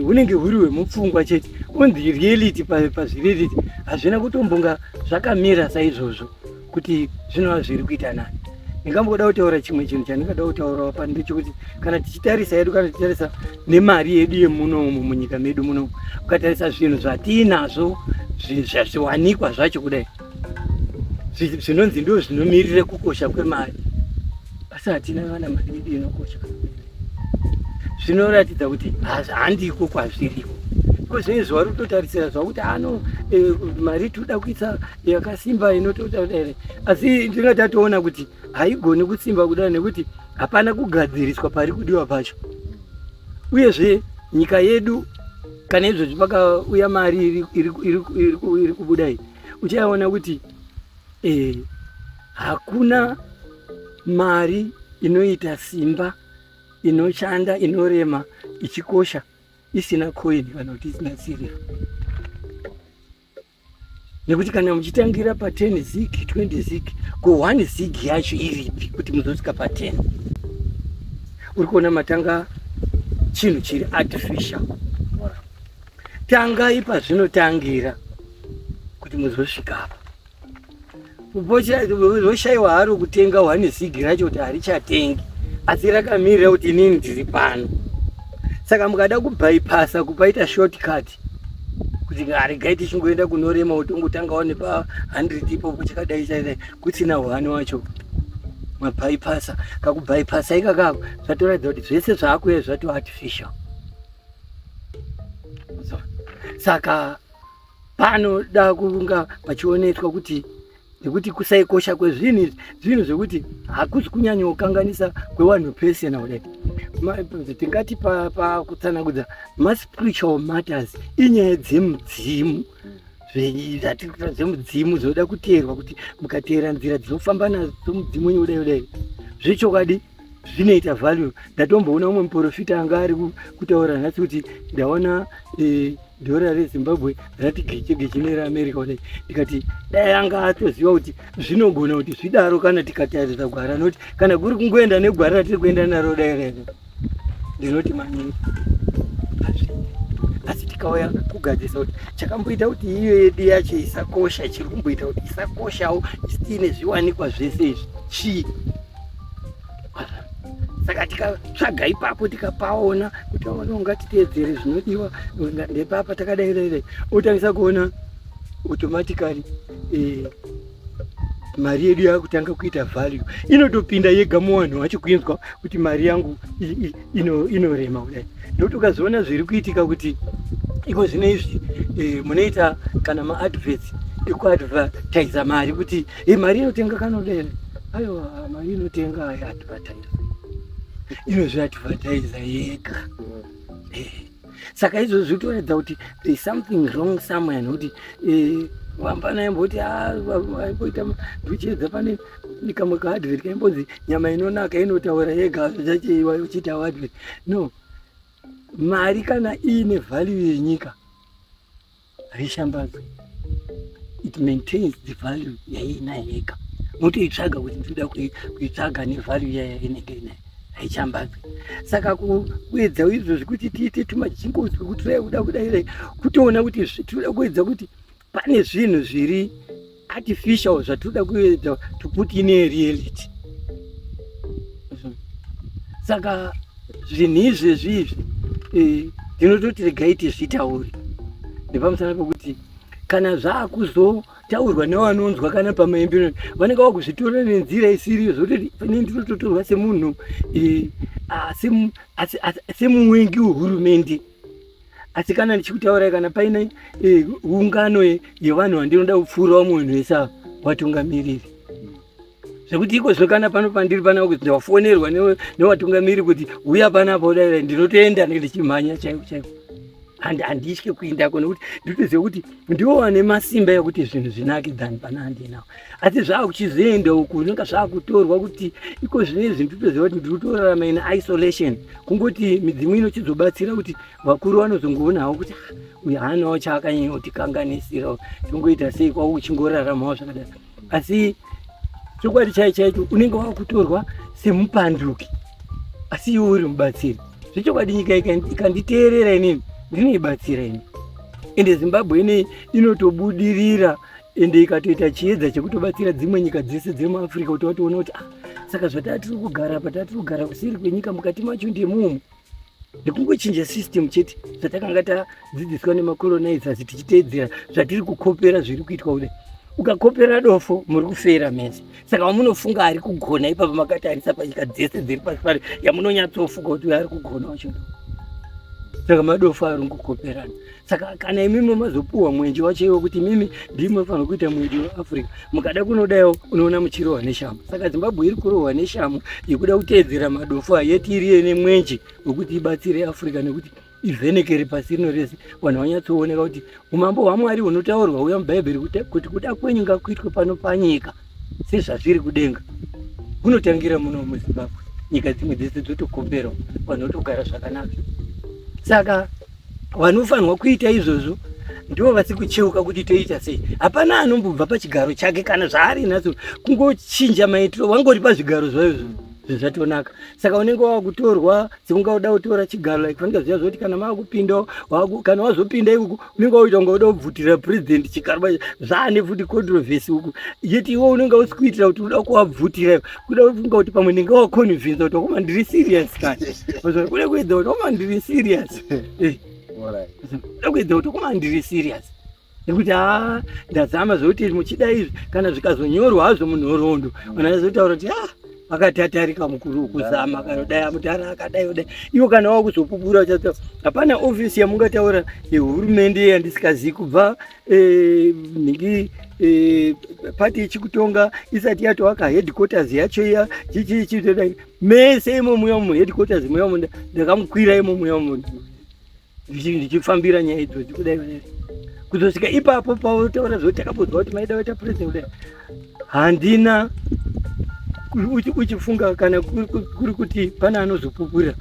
hunenge huri hwemupfungwa chete. On the reality, pazvireality hazvina kutombonga zvakamira saizvozvo kuti zvinova zviri kuita nani. Ndingamboda kutaura chimwe chinhu chandingada kutaurawo pano ndechekuti kana tichitarisa yedu, kana tichitarisa nemari yedu yemunomu munyika medu munomu, ukatarisa zvinhu zvatiinazvo, zviwanikwa zvacho kudai, zvinonzi ndo zvinomirire kukosha kwemari, asi hatina kana mari yedu inokosha. Zvinoratidza kuti handiko kwazviriko. Iko zvinezvi vari kutotarisira zvakuti ano mari toda kuisa yakasimba inotoda here, asi ndinga tatoona kuti haigoni kusimba kudai nekuti hapana kugadziriswa pari kudiwa pacho. Uyezve nyika yedu, kana izvozvi pakauya mari iri kubuda iyi, uchaona kuti hakuna mari inoita simba, inoshanda, inorema, ichikosha, isina coin kana kuti isina sirivha, nekuti kana muchitangira pa10 ZiG, 20 ZiG, ko 1 ZiG yacho iripi kuti muzosvika pa10? Uri kuona matanga chinhu chiri artificial. Tangai pazvinotangira kuti muzosvika apa. Roshayiwa haro kutenga 1 ZiG racho kuti harichatengi, asi rakamirira kuti inini ndiri pano. Saka mukada kubypassa, kupaita shortcut kuti regai tichingoenda kunorema, utongotangawo nepa100 ipopo, chakadai chakadai, kusina hwani wacho, mabypassa kakubypassa ikakako, zvatoratidza kuti zvese zvaakuya zvato artificial. Saka panoda kunga pachioneswa kuti nekuti kusaikosha kwezvinhu izvi, zvinhu zvekuti hakusi kunyanyokanganisa kwevanhu personal kudai. Tingati pakutsanangudza maspiritual matters, inyaya dzemudzimu, dzemudzimu dzinoda kuteerwa, kuti mukateera nzira dzinofamba nadzo mudzimu wenyu kudai kudai, zvechokwadi zvinoita value. Ndatomboona umwe muprofita anga ari kutaura nhasi kuti ndaona dhora reZimbabwe rati geche geche nereAmerica kudai. Ndikati dai anga atoziva kuti zvinogona kuti zvidaro kana tikatarisa gwara, nokuti kana kuri kungoenda negwara ratiri kuenda naro dai rere, ndinoti maningi hazviiti. Asi tikauya kugadzirisa kuti chakamboita kuti iyo yedu yacho isakosha, chiri kumboita kuti isakoshawo tiine zviwanikwa zvese izvi chii? Saka tikatsvaga ipapo tikapaona kuti aona ngatiteedzere zvinodiwa ndepapa takadai dai dai, otangisa kuona automatically mari yedu yakutanga kuita value, inotopinda yega muvanhu vacho kuinzwa kuti mari yangu inorema kudai. Ndokuti ukazoona zviri kuitika kuti iko zvino izvi munoita kana maadverts ekuadvertisa mari kuti mari inotenga kanodai, aiwa, mari inotenga haiadvertise, inozviadvertisa yega. Saka izvozvo zviri kutoratidza kuti there is something wrong somewhere, nekuti vambana aimboti aimboita ndochiedza pane kamwe kaadvert kaimbonzi nyama inonaka inotaura yega, zvachiiwa uchiita advert. No, mari kana iine value yenyika haishambadzwi, it maintains the value yaiinayo yega. Motoitsvaga kuti ndinoda kuitsvaga nevalue yaya inenge inayo, haichambadzwi. Saka kuedza izvozvi kuti tiite tumajingles kwekuti toda kuda kudai, kutoona kuti tinoda kuedza kuti pane zvinhu zviri artificial zvatinoda kuedza to put in a reality. Saka zvinhu izvezvi izvi tinototi regai tizvitaure nepamusana pekuti kana zvaakuzotaurwa nevanonzwa kana pamaimbiro, vanenge vakuzvitora nenzira isiriyo, zvokuti ini ndinototorwa semunhu semuwengi wehurumende. Asi kana ndichikutaurai, kana paine ungano yevanhu vandinoda kupfuura vamwe vanhu vese ava, vatungamiriri, zvekuti iko zvino kana pano pandiri panapa kuti ndafonerwa nevatungamiriri kuti uya panapa kudai, ndinotoenda ndichimhanya chaiko chaiko. Handitye kuendako nekuti ndinotoziva kuti ndiwo vane masimba ekuti zvinhu zvinake than pana handinawo. Asi zvaakuchizoenda uku unenge zvaakutorwa kuti iko zvinezvi ndinotoziva kuti ndiri kutorarama in isolation, kungoti midzimu inochizobatsira kuti vakuru vanozongoonawo kuti, "Ah, uyu haanawo chaakanyanya kutikanganisira, tongoita sei?" Kwavo uchingoraramawo zvakadaro, asi chokwadi chai chaicho unenge wakutorwa semupanduki, asi iwe uri mubatsiri zvechokwadi. Nyika ikanditeerera inini, ndinoibatsira ini, ende Zimbabwe inei inotobudirira, ende ikatoita chiedza chekutobatsira dzimwe nyika dzese dziri muAfrica kuti vatoona kuti, ah, saka zvataa tiri kugara apa, taa tiri kugara kuseri kwenyika, mukati macho ndemumu, nekungochinja system chete zvatakanga tadzidziswa nemacolonizers, tichiteedzera zvatiri kukopera zviri kuitwa kudai. Ukakopera dofo, muri kufera mese. Saka wamunofunga ari kugona ipapo, makatarisa panyika dzese dziri pasi pano, yamunonyatsofunga kuti uyu ari kugona wacho, saka madofo ari kungokoperana. Saka kana imimi mazopuhwa mwenje wacho iwo kuti imimi ndimi munofanira kuita mwenje weAfrica, mukada kunodaiwo unoona muchirohwa neshamu. Saka Zimbabwe iri kurohwa neshamu yekuda kuteedzera madofo ayeti iriye nemwenje wekuti ibatsire Africa, nekuti ivhenekere pasi rino rese, vanhu vanyatsooneka kuti umambo hwaMwari hunotaurwa uya muBhaibheri kuti kuda kwenyu ngakuitwe pano panyika sezvazviri kudenga, hunotangira muno muZimbabwe. Nyika dzimwe dzese dzotokoperwa, vanhu votogara zvakanaka. Saka vanofanirwa kuita izvozvo ndivo vasi kucheuka kuti toita sei. Hapana anombobva pachigaro chake kana zvaari nacho, kungochinja maitiro, wangori pazvigaro zvayo zvinhu zvatonaka. Saka unenge wakutorwa sekunga uda kutora chigaro, like fanika zviya zvoti kana makupinda, kana wazopinda ikuku unenge wakuita kunga uda kubvutira president chigaro, zvaane futi controversy uku, yeti iwe unenge usi kuitira kuti uda kuvabvutira, kuda kufunga kuti pamwe ndinge waconvinza kuti wakoma ndiri serious kani, kuda kuedza kuti wakoma ndiri serious, kuda kuedza kuti wakoma ndiri serious, nekuti ha, ndazama zvokuti muchida izvi, kana zvikazonyorwa hazvo munhoroondo, vanhu vazotaura kuti, ah, akatatarika mukuru kuzama, kanodai amutara akadai kudai. Iwo kana wakuzopupura uchati hapana ofisi yamungataura yehurumende yandisikazivi kubva nhingi pati ichikutonga isati yatovaka headquarters yacho iya, chichi mese imo muya mu headquarters muya mu ndakamukwira imo muya mu ndichifambira nyaya idzodzi kudai kudai kuzosvika ipapo pautaura zvoti takambozwa kuti maida kuita president kudai. Handina uchifunga kana kuri kuti pane anozopupurira,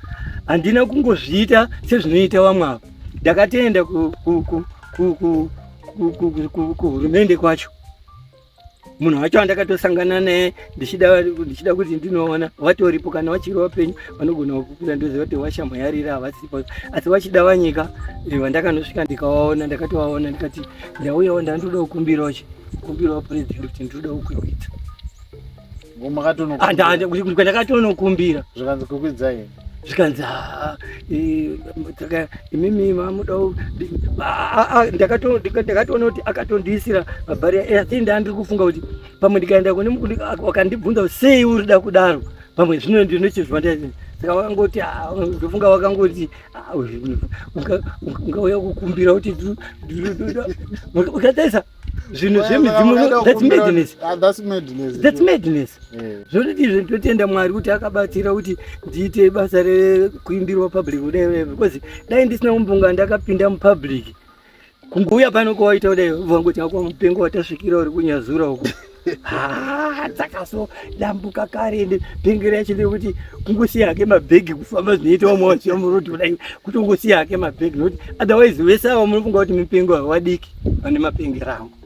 handina kungozviita sezvinoita vamwe ava. Ndakatoenda kuhurumende kwacho, munhu wacho andakatosangana naye ndichida kuti ndinoona vatoripo, kana vachiri vapenyu vanogona kupupura. Ndoziva kuti vashamwayarira havasipo, asi vachida vanyika vandakanosvika ndikavaona, ndakatovaona ndikati ndauyawo, ndandoda kukumbirawo kukumbirawo president kuti ndinoda kukwikwidza. Ndakatonokumbira zvikanzi kukwidzai zvikanzi saka imimi mamuda ndakatoona kuti akatondiisira mabhari asi ndandiri kufunga kuti pamwe ndikaenda kune wakandibvunza sei urida kudaro pamwe zvino ndinochizwa saka wakangoti ndofunga wakangoti ungauya kukumbira kuti ukatarisa zvinhu zvemidzimu that's madness ah, that's madness that's madness eh. Zvonoti izvo ndotenda Mwari kuti akabatsira kuti ndiite basa rekuimbirwa public kudai because dai ndisina kumbunga ndakapinda mupublic kungouya pano kwawaita kudai vangoti akwa mupengo watasvikira uri kunyazura uko dzakazodambuka kare ende pengera yacho ndeyekuti kungosiya hake mabhegi kufamba zvinoita vamwe vachiya murodhi kudai kutongosiya hake mabhegi nokuti otherwise vese ava munofunga kuti mipengo hawadiki vane mapengera angu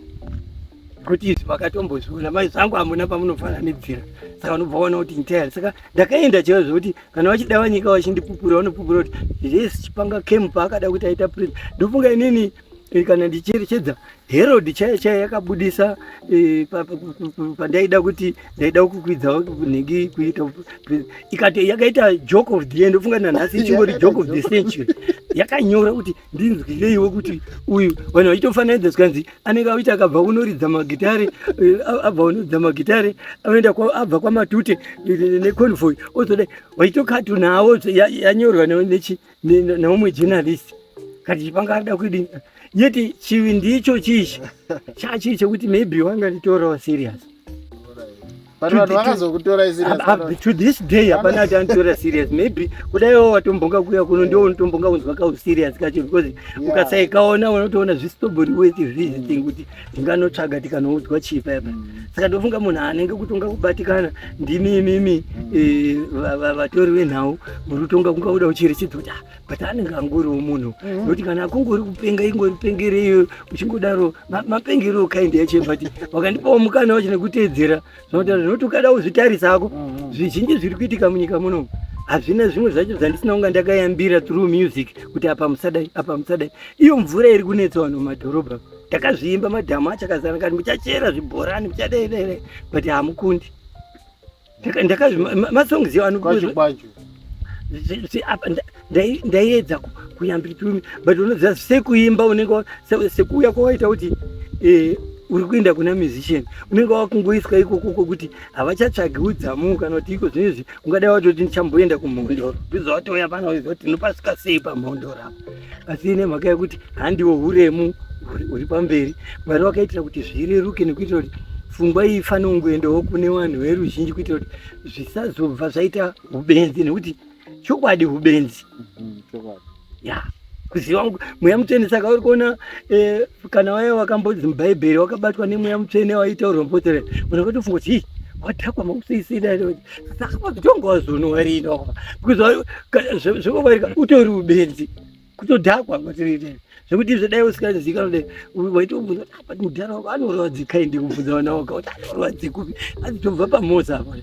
kuti izvi vakatombozviona mai zvangu hamuna pamunofananidzira saka unobva waona kuti entire saka ndakaenda chaivo zvekuti kana vachida vanyika vachindipupura vanopupura kuti yes chipanga camp paakada kuti aita president ndofunga inini eh, kana ndicherechedza Herod chaiyo chaiyo yakabudisa eh, pandaida kuti ndaida kukwidza nhingi kuita ikati yakaita joke of the end ofunga nanhasi ichingori joke of the century yakanyora kuti ndinzwireiwo kuti uyu vanhu vachitofananidza zvikanzi anenge auita akabva kunoridza magitare eh, abva kunoridza magitare anoenda abva kwamatute eh, neconvoy ozodai vachitokatunawo yanyorwa neumwe journalist kati chipanga arida kudini yeti chivi ndicho chichi chachii chekuti maybe wanganditorawo serious to this day hapana ati anditora serious maybe kudaiwo watombonga kuya kuno ndiwo unotombonga kunzwa kauserious kacho because ukasaikaona unotoona zvisitobori worth visiting kuti ndinganotsvaga tikanoudzwa chii paya paya mm. Saka ndofunga munhu anenge kutonga kubatikana ndimi imimi mm. eh, vatori venhau muri kutonga kunga kuda kucherechedza kuti ah, but anenge angoriwo munhu mm. nokuti kana akungori kupenga ingori pengereiyo uchingodaro mapengerewo kind yacho but wakandipawo mukana wacho nekuteedzera zvinotaura zvinoti ukada kuzvitarisa hako mm-hmm. zvizhinji zviri kuitika munyika muno hazvina zvimwe zvacho zvandisina kunga ndakayambira through music kuti apa musadai apa musadai iyo mvura iri kunetsa vanhu mumadhorobha takazviimba madhamu acho akazara kati muchachera zvibhorani muchadai but hamukundi masongs iwo ndaiedza kuyambira but unoziva sekuimba unenge sekuuya kwawaita kuti eh, uri kuenda kuna musician unenge wakungoiswa ikoko kwokuti havachatsvagi udzamu kana kuti iko zvinezvi ungadai watoti ndichamboenda kumhondoro ndizvo watouya pana uziva kuti tinopasvika sei pamhondoro apa asi nemhaka yekuti handiwo uremu huri pamberi Mwari wakaitira kuti zvireruke nekuitira kuti pfungwa iyi ifanire kungoendawo kune vanhu veruzhinji kuitira kuti zvisazobva zvaita ubenzi nekuti chokwadi ubenzi mhm, ya kuziva mweya mutsvene saka uri kuona eh, kana waya wakambodzi mubhaibheri wakabatwa nemweya mutsvene waitaurwa mupotsere unakatofunga kuti hii wadhakwa makuseisida saka pakutonga wazonowa rini because zvekovarika utori ubenzi kutodhakwa kwatiriita zvekuti izvo dai usingazikanwa dai waitobvunza kuti apa mudhara wako anorwadzika ende kubvunza vana wako kuti anorwadzikupi asi tobva pamoza apa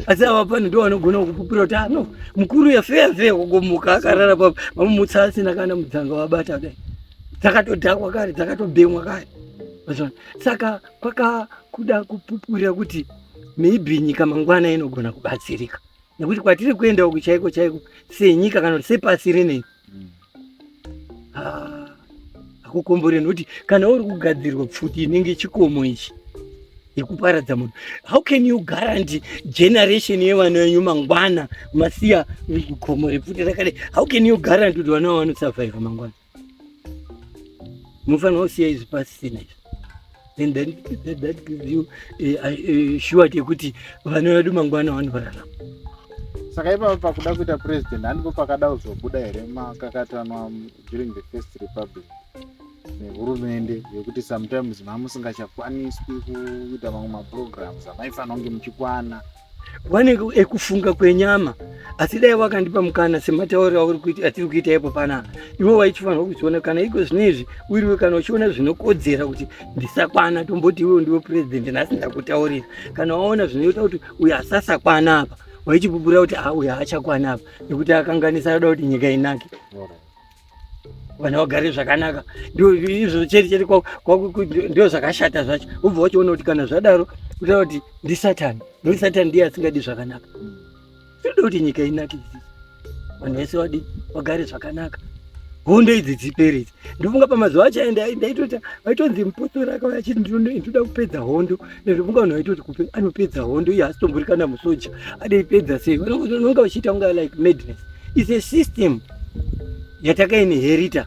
asi ava pano ndo vanogona kukupupira kuti ano ah, mukuru yafeya feya kugomuka akarara pa vamumutsa asina kana mudzanga wabata dai dzakatodhakwa kare dzakatobhemwa kare saka kwakakuda kupupurira kuti maybe nyika mangwana inogona kubatsirika nekuti kwatiri kuenda uku chaiko chaiko senyika kana kuti sepasi rinei ah, hakukombore nokuti kana uri kugadzirwa pfuti inenge chikomo ichi yekuparadza munhu how can you guarantee generation yevana venyu mangwana masiya gomo repfuti rakadai how can you guarantee kuti vana vanosurvive mangwana munofanira kusiya izvi pasisina izvi then that, that, that gives you a, a, a sure yekuti vana vedu mangwana vanorarama saka ipapo pakuda kuita president handipo pakada kuzobuda here makakatanwa during the first republic nehurumende yekuti sometimes mamusingachakwaniswi kuita mamwe maprograms amaifanira kunge muchikwana wane ekufunga kwenyama asi dai wakandipa mukana sematauriro atiri kuita ipo panapa iwe waichifanirwa kuchiona kana iko zvino izvi uriwe kana uchiona zvinokodzera kuti ndisakwana tomboti iwe ndiwe president nhasi ndakutaurira kana waona zvinoita kuti uyu asasakwana apa waichipupurira kuti ah uyu haachakwana apa nekuti akanganisa ada kuti nyika inake Vanhu vagare zvakanaka. Ndio izvo chete chete ndio zvakashata zvacho. Ubva wachiona kuti kana zvadaro kutaura kuti ndisatani. Nokuti satani ndiye asingadi zvakanaka. Tinoda kuti nyika inake isisi. Vanhu vese vadi vagare zvakanaka. Hondo idzi dzipere idzi. Ndofunga pamazuva acho aya ndaitoti vaitonzi mupostori akauya achiti ndinoda kupedza hondo. Ndofunga vanhu vaitoti anopedza hondo iye haasitombori kana musoja. Adoipedza sei? Vanonga vachiita kunga like madness. It's a system yatakainherita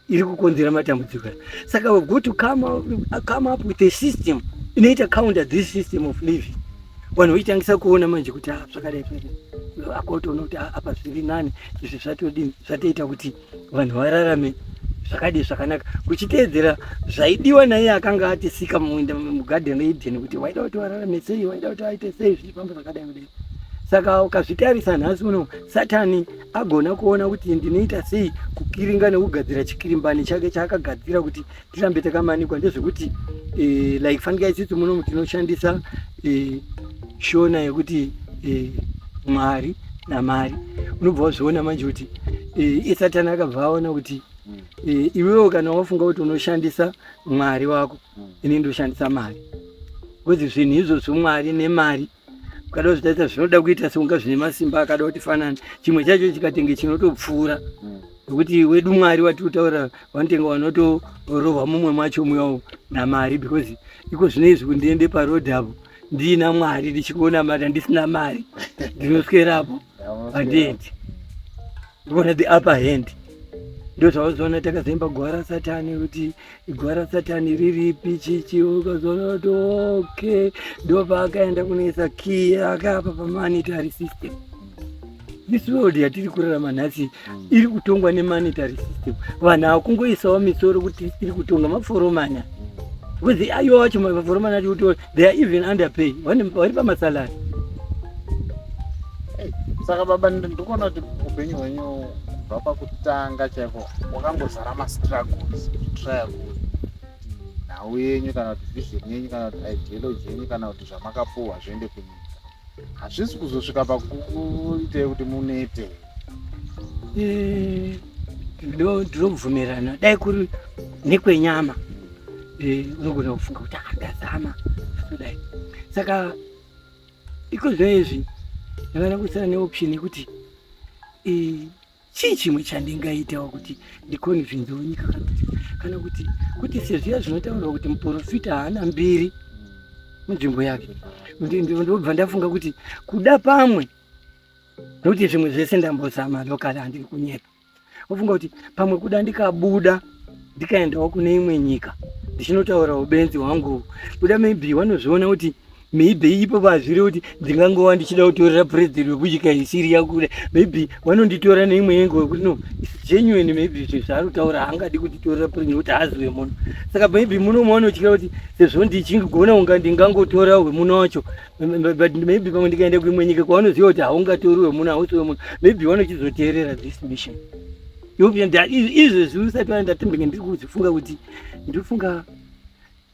iri kukonzera matambudziko aya. Saka we've got to come up with a system inoita counter this system of living. Vanhu vochitangisa kuona manje kuti ah, zvakadai zvakadai. Akotoona kuti ah, apa zviri nani, izvi zvatodini, zvatoita kuti vanhu vararame zvakadii zvakanaka, kuchiteedzera zvaidiwa naiye akanga atisika mugarden reEden, kuti waida kuti vararame sei, waida kuti vaite sei, zvichifamba zvakadai kudai. Saka ukazvitarisa nhasi uno, Satani agona kuona kuti ndinoita sei kukiringa nekugadzira chikirimbani chake chaakagadzira kuti tirambe takamanikwa. Ndezvekuti like fanika isisi muno tinoshandisa shona yekuti Mwari naMari. Unobva wazviona manje kuti Satani akabva aona kuti iwewe kana wafunga kuti unoshandisa Mwari wako, ini ndoshandisa mari, because zvinhu izvozvo Mwari nemari ukada kuzvitarisa zvinoda kuita sekunga zvine masimba akada kuti fanana, chimwe chacho chikatenge chinotopfuura, nekuti wedu Mwari watiri kutaura vanotenga vanotorohwa mumwe macho muyawo namari, because iko zvino izvi kundiende parodhi apo ndiina Mwari ndichikonamata ndisina mari, ndinoswerapo handiendi. Ndikuona the upper hand. Ndo zvavazoona takazoimba gwara Satani, kuti gwara Satani riripi chichi. Ukazoona kuti okay, ndo paakaenda kunoisa key akapa pamonetary system. This world yatiri kurarama nhasi iri kutongwa nemonetary system. Vanhu hakungoisawo misoro kuti tiri kutonga maforomani, because aiwa wacho maforomani acho kuti they are even underpay, vari pamasalary. Saka baba, ndikuona kuti upenyu hwenyu kubva pakutanga chaiko wakangozara mastruggles, kutraya kuti nhau yenyu kana kuti vision yenyu kana kuti ideology yenyu kana kuti zvamakapuhwa zviende kunyika. Hazvisi kuzosvika pakuitei kuti munete? Ndinobvumirana. Dai kuri nekwenyama, unogona kufunga kuti ndazama kudai. Saka iko zvino izvi ndakana kusara neoption yekuti chii chimwe chandingaitawo kuti ndiconvinzewo nyika, kana kuti sezviya zvinotaurwa kuti muprofita haana mbiri munzvimbo yake. Ndobva ndafunga kuti kuda pamwe, nokuti zvimwe zvese ndambozama local, handiri kunyepa. Wofunga kuti pamwe kuda ndikabuda ndikaendawo kune imwe nyika ndichinotaura ubenzi hwangu, kuda maybe vanozviona kuti maybe ipo pazviri kuti ndingangova ndichida kutorera president wekunyika isiri yakuda, maybe vanonditora neimwe yengo yekuti no, it's genuine, maybe zvinhu zvaari kutaura haangadi kutitorera president nekuti haazi wemuno. Saka maybe muno muanotyira kuti sezvo ndichigona kunga ndingangotora wemuno wacho, but maybe pamwe ndikaenda kuimwe nyika kwavanoziva kuti haungatori wemuno, hausi wemuno, maybe vanochizoteerera this mission. Izvezvi usati waenda timbenge ndiri kuzifunga kuti ndinofunga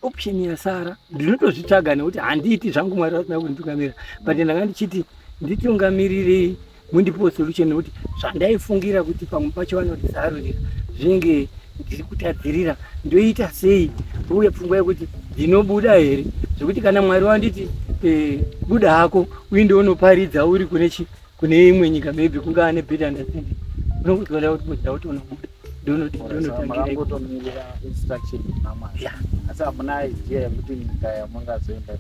option yasara ndinotozvitsvaga, nekuti handiiti zvangu Mwari vasina kunditungamira, but ndanga ndichiti nditungamirirei mundipiwo solution, nekuti zvandaifungira kuti pamwe pacho vanotizarurira zvinenge ndiri kutadzirira. Ndoita sei? Uye pfungwa yekuti ndinobuda here, zvekuti kana Mwari wanditi buda hako uinde unoparidza uri kune imwe nyika, maybe kungava nebetter understanding, unongozoda kuti nda kuti unobuda. Makangotomirira instruction kuna Mwari, asi hamuna idea yekuti nyika yamungazoenda?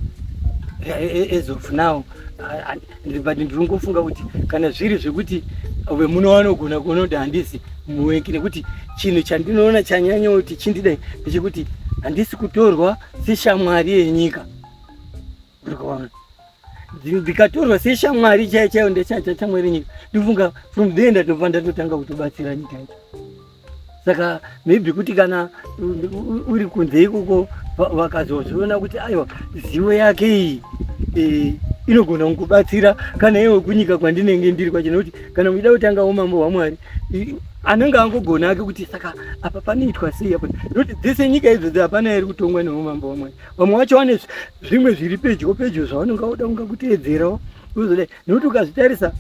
As of now, but ndiri kuti kana zviri zvekuti vemuno vanogona kuona kuti handisi muweki, nekuti chinhu chandinoona chanyanya kuti chindidai ndechekuti handisi kutorwa seshamwari yenyika. Uri ndikatorwa seshamwari chaiyo chaiyo, ndechachamwari yenyika, ndinofunga from there ndatobva ndatotanga kutobatsira nyika yacho. Saka maybe kuti kana uri kunze ikoko vakazozviona kuti aiwa, zivo yake iyi inogona kungobatsira kana iwe kunyika kwandinenge ndiri kwacho, nekuti kana muchida kutanga umambo hwaMwari, anenge angogona ake kuti saka apa panoitwa sei apa, nekuti dzese nyika idzodzo hapana iri kutongwa neumambo hwaMwari. Vamwe vacho vane zvimwe zviri pedyo pedyo zvavanonga voda kunga kuteedzerawo uzodai, nekuti ukazvitarisa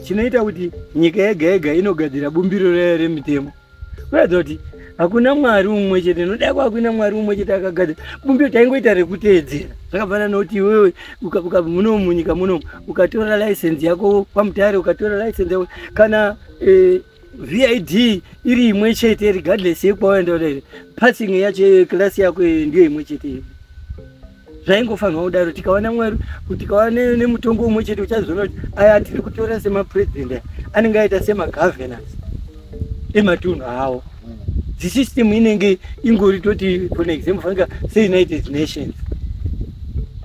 chinoita kuti nyika yega yega inogadzira bumbiro rayo remitemo. Kuratidza kuti hakuna Mwari umwe chete, noda kwakuna Mwari umwe chete akagadzira bumbiro, taingoita rekuteedzera. Zvakafanana nokuti iwewe muno munyika muno ukatora license yako kwaMutare, ukatora license yako kana VID iri imwe chete regardless yekwawaenda kudai, passing yacho class yako ndiyo imwe chete. Zvaingofanirwa kudaro. Tikawana Mwari, tikawana nemutongo umwe chete, uchazoona kuti aya tiri kutora semapresident aya anenge aita semagovernors ematunhu avo. The system inenge ingori, toti for example fanika seUnited Nations,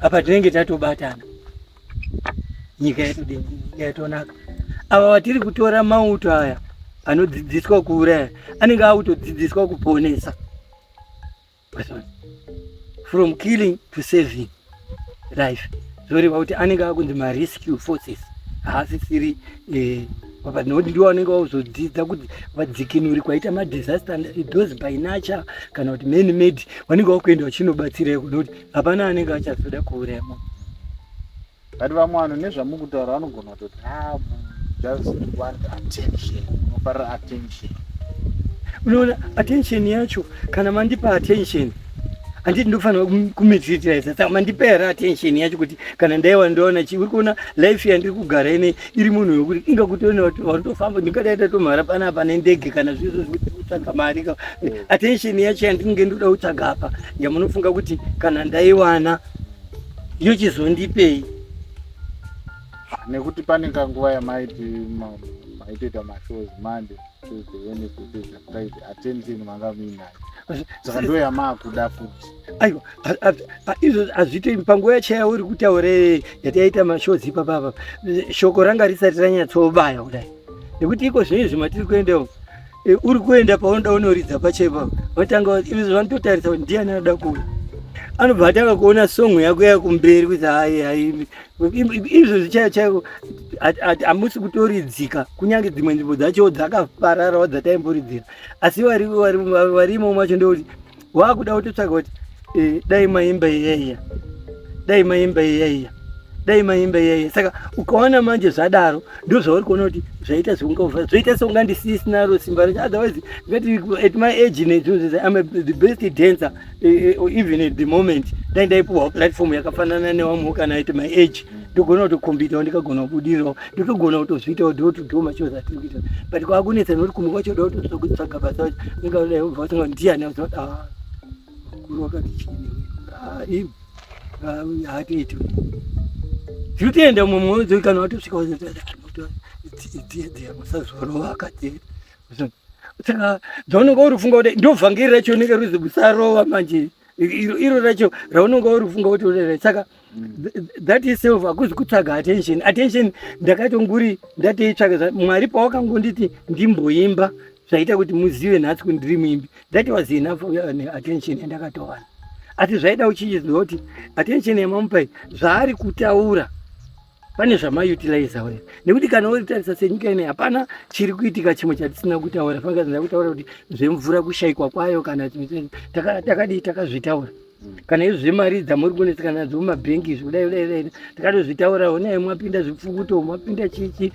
apa tinenge tatobatana, nyika yedu yatonaka. Ava vatiri kutora mauto aya anodzidziswa kuuraya anenge akutodzidziswa kuponesa, from killing to saving life. Zvoreva kuti anenge akunzi marescue forces, haasisiri nokuti ndiwo anenge vakuzodzidza kuti vadzikinuri kwaita madisaster, those by nature kana kuti man made, vanenge vakuenda vachinobatsira iko, nokuti hapana anenge achazoda kuuraya munhu. But vamwe vanhu nezvamukutaura vanogona kutoti, ah, just want attention, unofarira attention. Unoona, attention yacho, kana mandipa attention, handiti ndofanira kumeditate? Saka mandipa here attention yacho kuti kana ndaiwa ndoona chi? Uri kuona life yandiri kugara ine iri munhu wekuti inga kutoona kuti varikutofamba, ndingadai tatomhara panapa nendege kana zvizvo zvekutsvaga mari ka. Attention yacho yandinenge ndoda kutsvaga apa, yamunofunga kuti kana ndaiwana yochizondipei? Nekuti pane kanguva yamaiti maitoita mashows Monday, Tuesday, Wednesday, Thursday, Friday, attention manga muinayo, saka ndo yamaakuda futi. Aiwa, izvo hazviite. Panguva yacho uri kutaura yataita mashows ipapapa, shoko ranga risati ranyatsobaya kudai, nekuti iko zvino izvi matiri kuendawo, uri kuenda paunoda unoridza pacho ipapo, vatanga izvo vanototarisa kuti ndiani anoda kuuya. Anobva atanga kuona song yako yakumberi kuti hai hai, izvozvi chaivo chaivo hamusi kutoridzika, kunyange dzimwe nzvimbo dzacho dzakapararawo dzataimboridzira. Asi varimo macho ndekuti wakuda kutotsvaga kuti dai maimba iyaiya, dai maimba iyaiya, dai maimba iyaiya. Saka ukaona manje zvadaro, ndo zvauri kuona kuti zvaita sekunga zvoita sekunga ndisisinaro simba racho. Otherwise ngati at my age nezvinhu, I'm the best dancer even at the moment. Dai ndaipuhwa platform yakafanana nevamwe kana at my age, ndogona kutokombitawo, ndikagona kubudirirawo, ndotogona kutozviitawo door to door mashows atiri kuita. But kwakunetsa nekuti kumwe kwacho da kutotsvaga basa wacho unga ndiani azoti, ah, mukuru wakati chini iwe haatoiti. Tiri kutoenda mumwe mwedzi kana watosvika dziya, musazorova akati. Saka dzaunenge uri kufunga kuti ndo vhangeri racho rinenge rizi kusarova, manje iro racho raunenge uri kufunga kuti urere. Saka that itself hakuzi kutsvaga attention. Attention ndakatonguri ndatoitsvaga. Mwari pawakangonditi ndimboimba, zvaita kuti muzive nhasi kuti ndiri muimbi, that was enough attention yandakatowana. Asi zvaida uchinjizwa kuti attention yamamupai zvaari kutaura pane zvamautiliza here, nekuti kana uritarisa senyika ine, hapana chiri kuitika chimwe chatisina kutaura. Fangazinda kutaura kuti zvemvura kushayikwa kwayo, kana takadii, takazvitaura. Kana izvo zvemari dzamuri kunetseka nadzo mumabhengi izvi, kudai kudai dai, takatozvitaura. Onai mwapinda zvipfukuto, mwapinda chichi,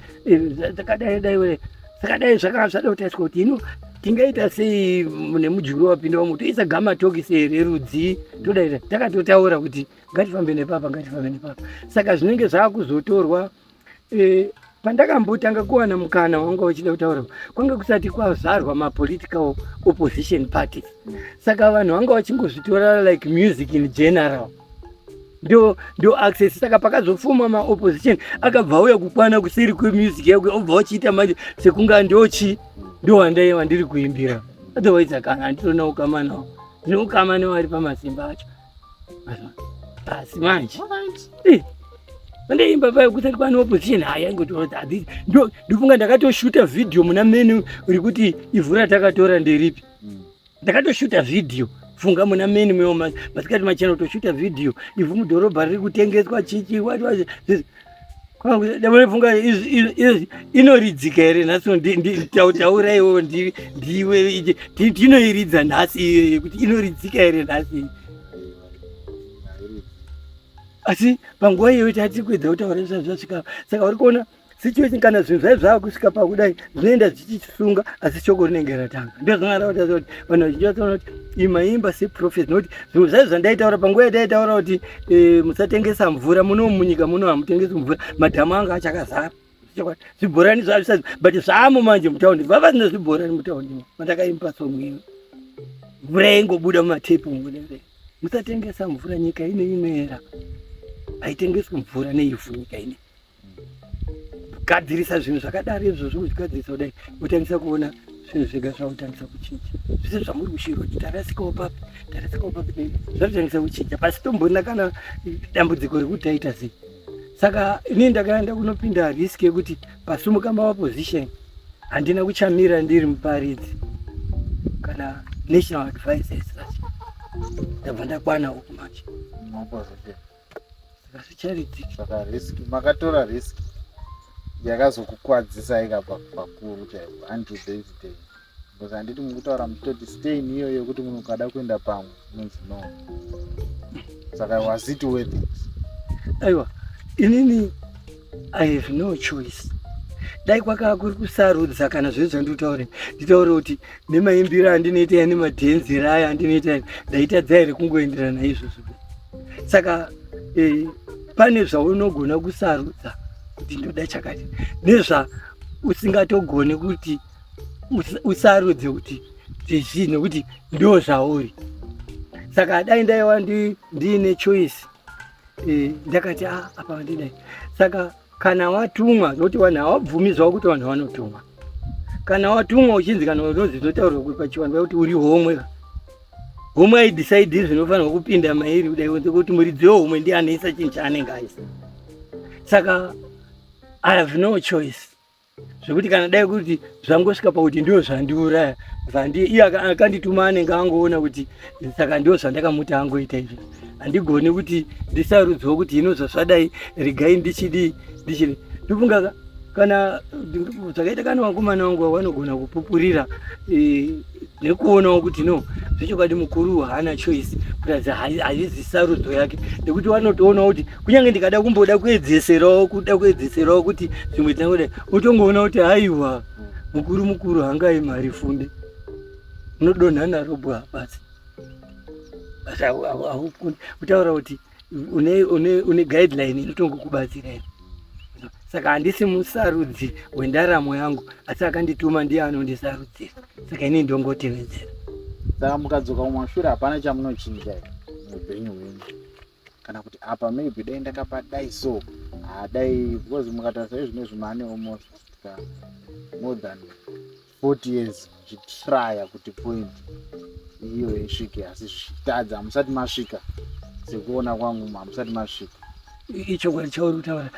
takadai dai dai. Saka dai zvakanga zvada kutariswa kuti hino tingaita sei nemudyiro wapinda wamo, toisa gamatokisi here rudzi, todai. Takatotaura kuti ngatifambe nepapa, ngatifambe nepapa. Saka zvinenge zvaakuzotorwa pandakambotanga kuwana mukana wanga uchida kutaura, kwanga kusati kwazvarwa mapolitical opposition parties. Saka vanhu vanga vachingozvitora like music in general, ndo access. Saka pakazofuma maopposition akabva auya kukwana kusiri kwemusic yako, obva wachiita manje sekunga ndochi ndo wandai wandiri kuimbira. Otherwise kana handitorina ukama nawo, ndine ukama nevari pamasimba acho. Asi manje vandaimba paya kusati kwane opposition, haya ingoti ndofunga ndakatoshuta vhidhiyo muna menu uri kuti ivhu ratakatora nderipi. Ndakatoshuta vhidhiyo, funga, muna meni mewo masikati machena, kutoshuta vhidhiyo ivhu mudhorobha riri kutengeswa chichi. Funga, inoridzika here nhasi? Tauraiwo ndiwe tinoiridza nhasi iyoyo kuti inoridzika here nhasi? Asi panguva iyoyo tati kuedza kutaura zvisati zvasvika. Saka uri kuona. Situation kana zvinhu zvai zvaakusvika pakudai zvinoenda zvichisunga, asi shoko rinenge ratanga. Ndozvangada kutaura kuti vanhu vazhinji vatoona kuti imaimba seprophet, nokuti zvinhu zvai zvandaitaura panguva yataitaura kuti eh, musatengesa mvura muno munyika muno, hamutengesi mvura, madhamu anga achakazara, zvibhorani zvazvisati, but zvaamo manje mutaundi, vavasina zvibhorani mutaundi mandakaimba song iyo, mvura yaingobuda mumatepu. Musatengesa mvura, nyika ine inoera, haitengeswi mvura neivhu nyika ine. Gadzirisa zvinhu zvakadaro izvozvo, kuzvigadzirisa kudai, utangisa kuona zvinhu zvega zvakutangisa kuchinja. Zvese zvamuri kushirwa kuti tarasikawo papi, tarasikawo papi, zvatotangisa kuchinja pasi tomborina kana dambudziko rekuti taita sei. Saka inini ndakaenda kunopinda risk yekuti pasumuka maopposition, handina kuchamira ndiri muparidzi kana national advisors, ndabva ndakwana uku manje. Saka zvicharidziki. Saka risk, makatora risk yakazokukwadzisai kapa pakuru chaipo unto this day, because handiti mukutaura muchitoti stain iyoyo yekuti munhu ukada kuenda pamwe unonzi no. Saka was it worth it? Aiwa, inini I have no choice. Dai kwakaa kuri kusarudza, kana zvese zvandikutaure, nditaure kuti nemaimbiro andinoita ya nemadhenzero aya andinoita, ndaitadza here kungoenderana naizvozvo? Saka pane zvaunogona kusarudza kuti ndoda chakati, nezva usingatogoni kuti usarudze kuti ndezvii, nekuti ndo zvauri. Saka dai ndaiwa ndiine choice, ndakati a apa ndidai. Saka kana watumwa, nokuti vanhu havabvumi zvavo kuti vanhu vanotumwa, kana watumwa uchinzi, kana unonzi, zvinotaurwa pachivanhu kuti uri homwe, homwe haidecide zvinofanirwa kupinda mairi kudai, kuti muridzi wehomwe ndiye anoisa chinhu chaanenge aisa. Saka I have no choice, zvekuti kana dai kuti zvangosvika pakuti ndio zvandiuraya, zvandi iye akandituma anenge angoona kuti saka ndio zvandakamuti angoita izvi. Handigoni kuti ndisarudzwa kuti hino zvazvadai, regai ndichidii, ndichidii. Ndofunga kana zvakaita, kana vakomana vangu vanogona kupupurira nekuonawo kuti no, zvechokwadi mukuru haana choice, kuratidza haizi sarudzo yake, nekuti vanotoonawo kuti kunyange ndikada kumboda kuedzeserawo, kuda kuedzeserawo kuti zvimwe tinangodai, utongoona kuti haiwa, mukuru mukuru hangai mari funde, unodonha naro bwa basi. Asi kutaura kuti une guideline inotongokubatsira iri. Saka handisi musarudzi wendaramo yangu, asi akandituma ndiye anondisarudzira, saka ini ndongotevedzera. Saka mukadzoka mumashure, hapana chamunochinja here muupenyu hwenyu, kana kuti apa maybe dai ndakapadai so hadai? Because mukatarisa izvinezvi, maane almost more than 40 years muchitraya kuti point iyo isvike, asi zvichitadza. Hamusati masvika, sekuona kwangu hamusati masvika. Ichokwadi chauri kutaura,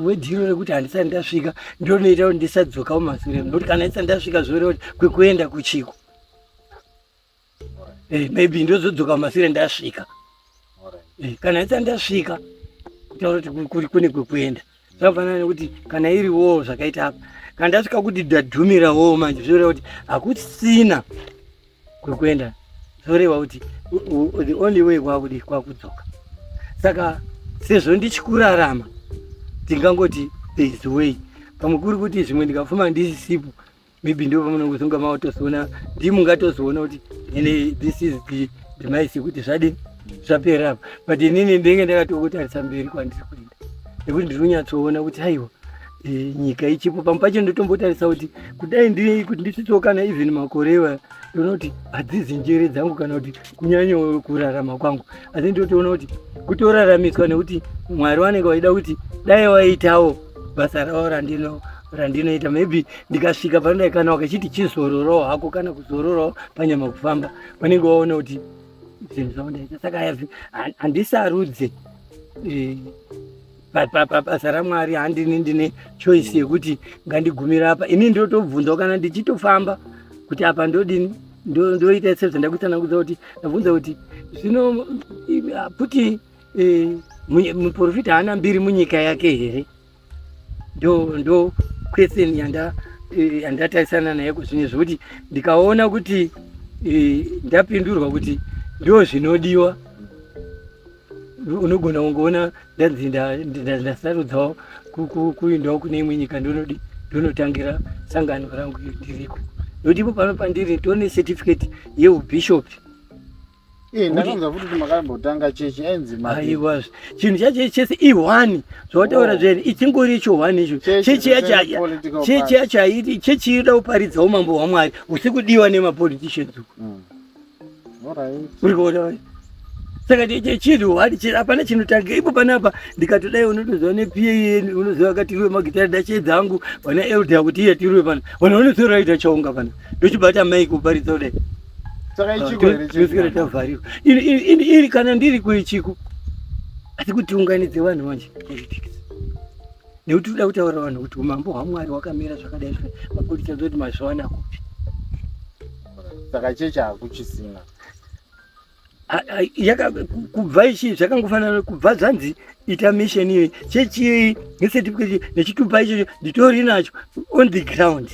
wedhiro rekuti handisati ndasvika ndinoita kuti ndisadzoka mumashure, nokuti kana ndisati ndasvika zvoreva kuti kwekuenda kuchiko. Maybe ndozodzoka mumashure ndasvika. Kana ndisati ndasvika, kutaura kuti kuri kune kwekuenda, zvakafanana nekuti kana iri wo zvakaita apa, kana ndasvika kuti ndadhumira wo manje, zvoreva kuti hakusina kwekuenda, zvoreva kuti the only way kwakudi kwakudzoka. Saka sezvo ndichikurarama, ndingangoti there is way. Pamwe kuri kuti zvimwe ndikafuma ndisisipo, maybe ndo pamunongozonga matozoona, ndimungatozoona kuti ine this is the demise, yekuti zvadini, zvapera apa. But inini ndinenge ndakatokutarisa mberi kwandiri kuenda, nekuti ndiri kunyatsoona kuti aiwa, nyika ichipo. Pamwe pacho ndotombotarisa kuti kudai ndiri kuti ndisvitsewo kana even makore iwaya, ndoona kuti hadzizi njere dzangu kana kuti kunyanya kurarama kwangu, asi ndotoona kuti kutoraramiswa nekuti Mwari vanenge vaida kuti dai waitawo basa ravo randinoita. Maybe ndikasvika panodai, kana wakachiti chizororawo hako, kana kuzororawo panyama kufamba, vanenge vaona kuti zvinhu zvavo ndaita. Saka handisarudze basa raMwari, handini ndine choice yekuti ngandigumire apa. Ini ndotobvunzawo kana ndichitofamba kuti apa ndodini, ndoita sezvandakutsanangudza kuti ndabvunza kuti zvino kuti muprofita haana mbiri munyika yake here? Ndo question yandatarisana nayo kuzvinhu, zvekuti ndikaona kuti ndapindurwa kuti ndo zvinodiwa, unogona kungoona ndanzi ndasarudzawo. Kuendawo kune imwe nyika ndonodi ndonotangira sangano rangu ndiriko, nokuti ipo pano pandiri ndone certificate yeubhishopi. Eh, ndakanzwa futi kuti makambotanga chechi ainzi Aiwa, chinhu chacho chese i1 zvawataura. Oh. Zvene ichingori icho 1 icho. Chechi yacho, chechi yacho haiti chechi inoda kuparidza umambo hwaMwari husi kudiwa nemapoliticians uku. Uri kuona? Saka chinhu one hapana chinotanga ipo panapa. Ndikatodai unotoziva nePA, unoziva katiriwe magitari ndachedza angu vana elder kuti iye tiriwe pana, vanhu vanotoraita chaunga pana, ndochibata maiki kuparidza kudai. Saka ichiko here chechi? Tavharirwa iri kana ndiri kuichiko, asi kuti unganidze vanhu manje politics, nekuti toda kutaura vanhu kuti umambo hwaMwari hwakamira zvakadai, mapoliticians oti mazuva ano akupi. Saka chechi hakuchisina? Kubva ichi zvakangofanana, kubva zvanzi ita mission iyoyi, chechi iyoyi necertificate nechitupa ichocho nditori nacho on the ground,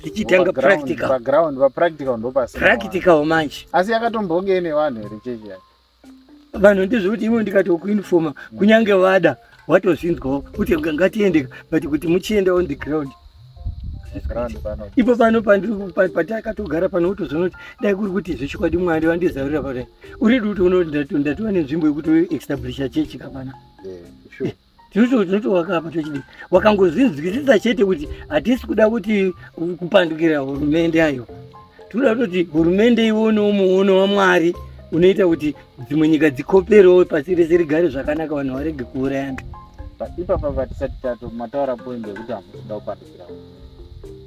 tichitanga practical. Paground, papractical ndopasina. Practical manje. Asi yakatombonge ine vanhu here chechi yacho? Vanhu ndezvekuti ivo ndikati kuinforma, kunyange vada watozvinzwawo kuti ngatiende, but kuti muchienda on the ground Ground pano. Ipo pano patakatogara pano, utozoona kuti dai kuri kuti zvechokwadi Mwari vandizarurira padai uri kuti unoti ndatova nenzvimbo yekuti establisha chechi kapana. Yeah, sure. Tinotovaka apa tochidii, wakangozvinzwisisa chete kuti hatisi kuda kuti kupandukira hurumende ayo, tinoda kutoti hurumende ionewo muono waMwari unoita kuti dzimwe nyika dzikoperewo, pasi rese rigare zvakanaka, vanhu varege kuurayana. But ipapa patisati tato mataura point yekuti hamusi kuda kupandukira hurumende,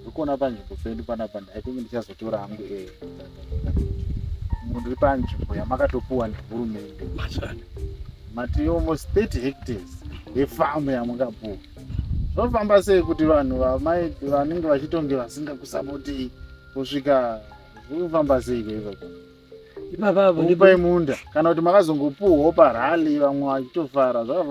ndiri kuona panzvimbo pedu panapa, I think ndichazotora hangu muri panzvimbo yamakatopuwa nehurumende, mati almost 30 hectares yefamu yamukapuwa. Zvinofamba sei kuti vanhu vanenge vachitonge vasingakusapotei kusvika, zvinofamba sei kuipapo? Ipapa Kupai munda kana kuti makazongopuhwawo parally vamwe vachitofara zvakafamba?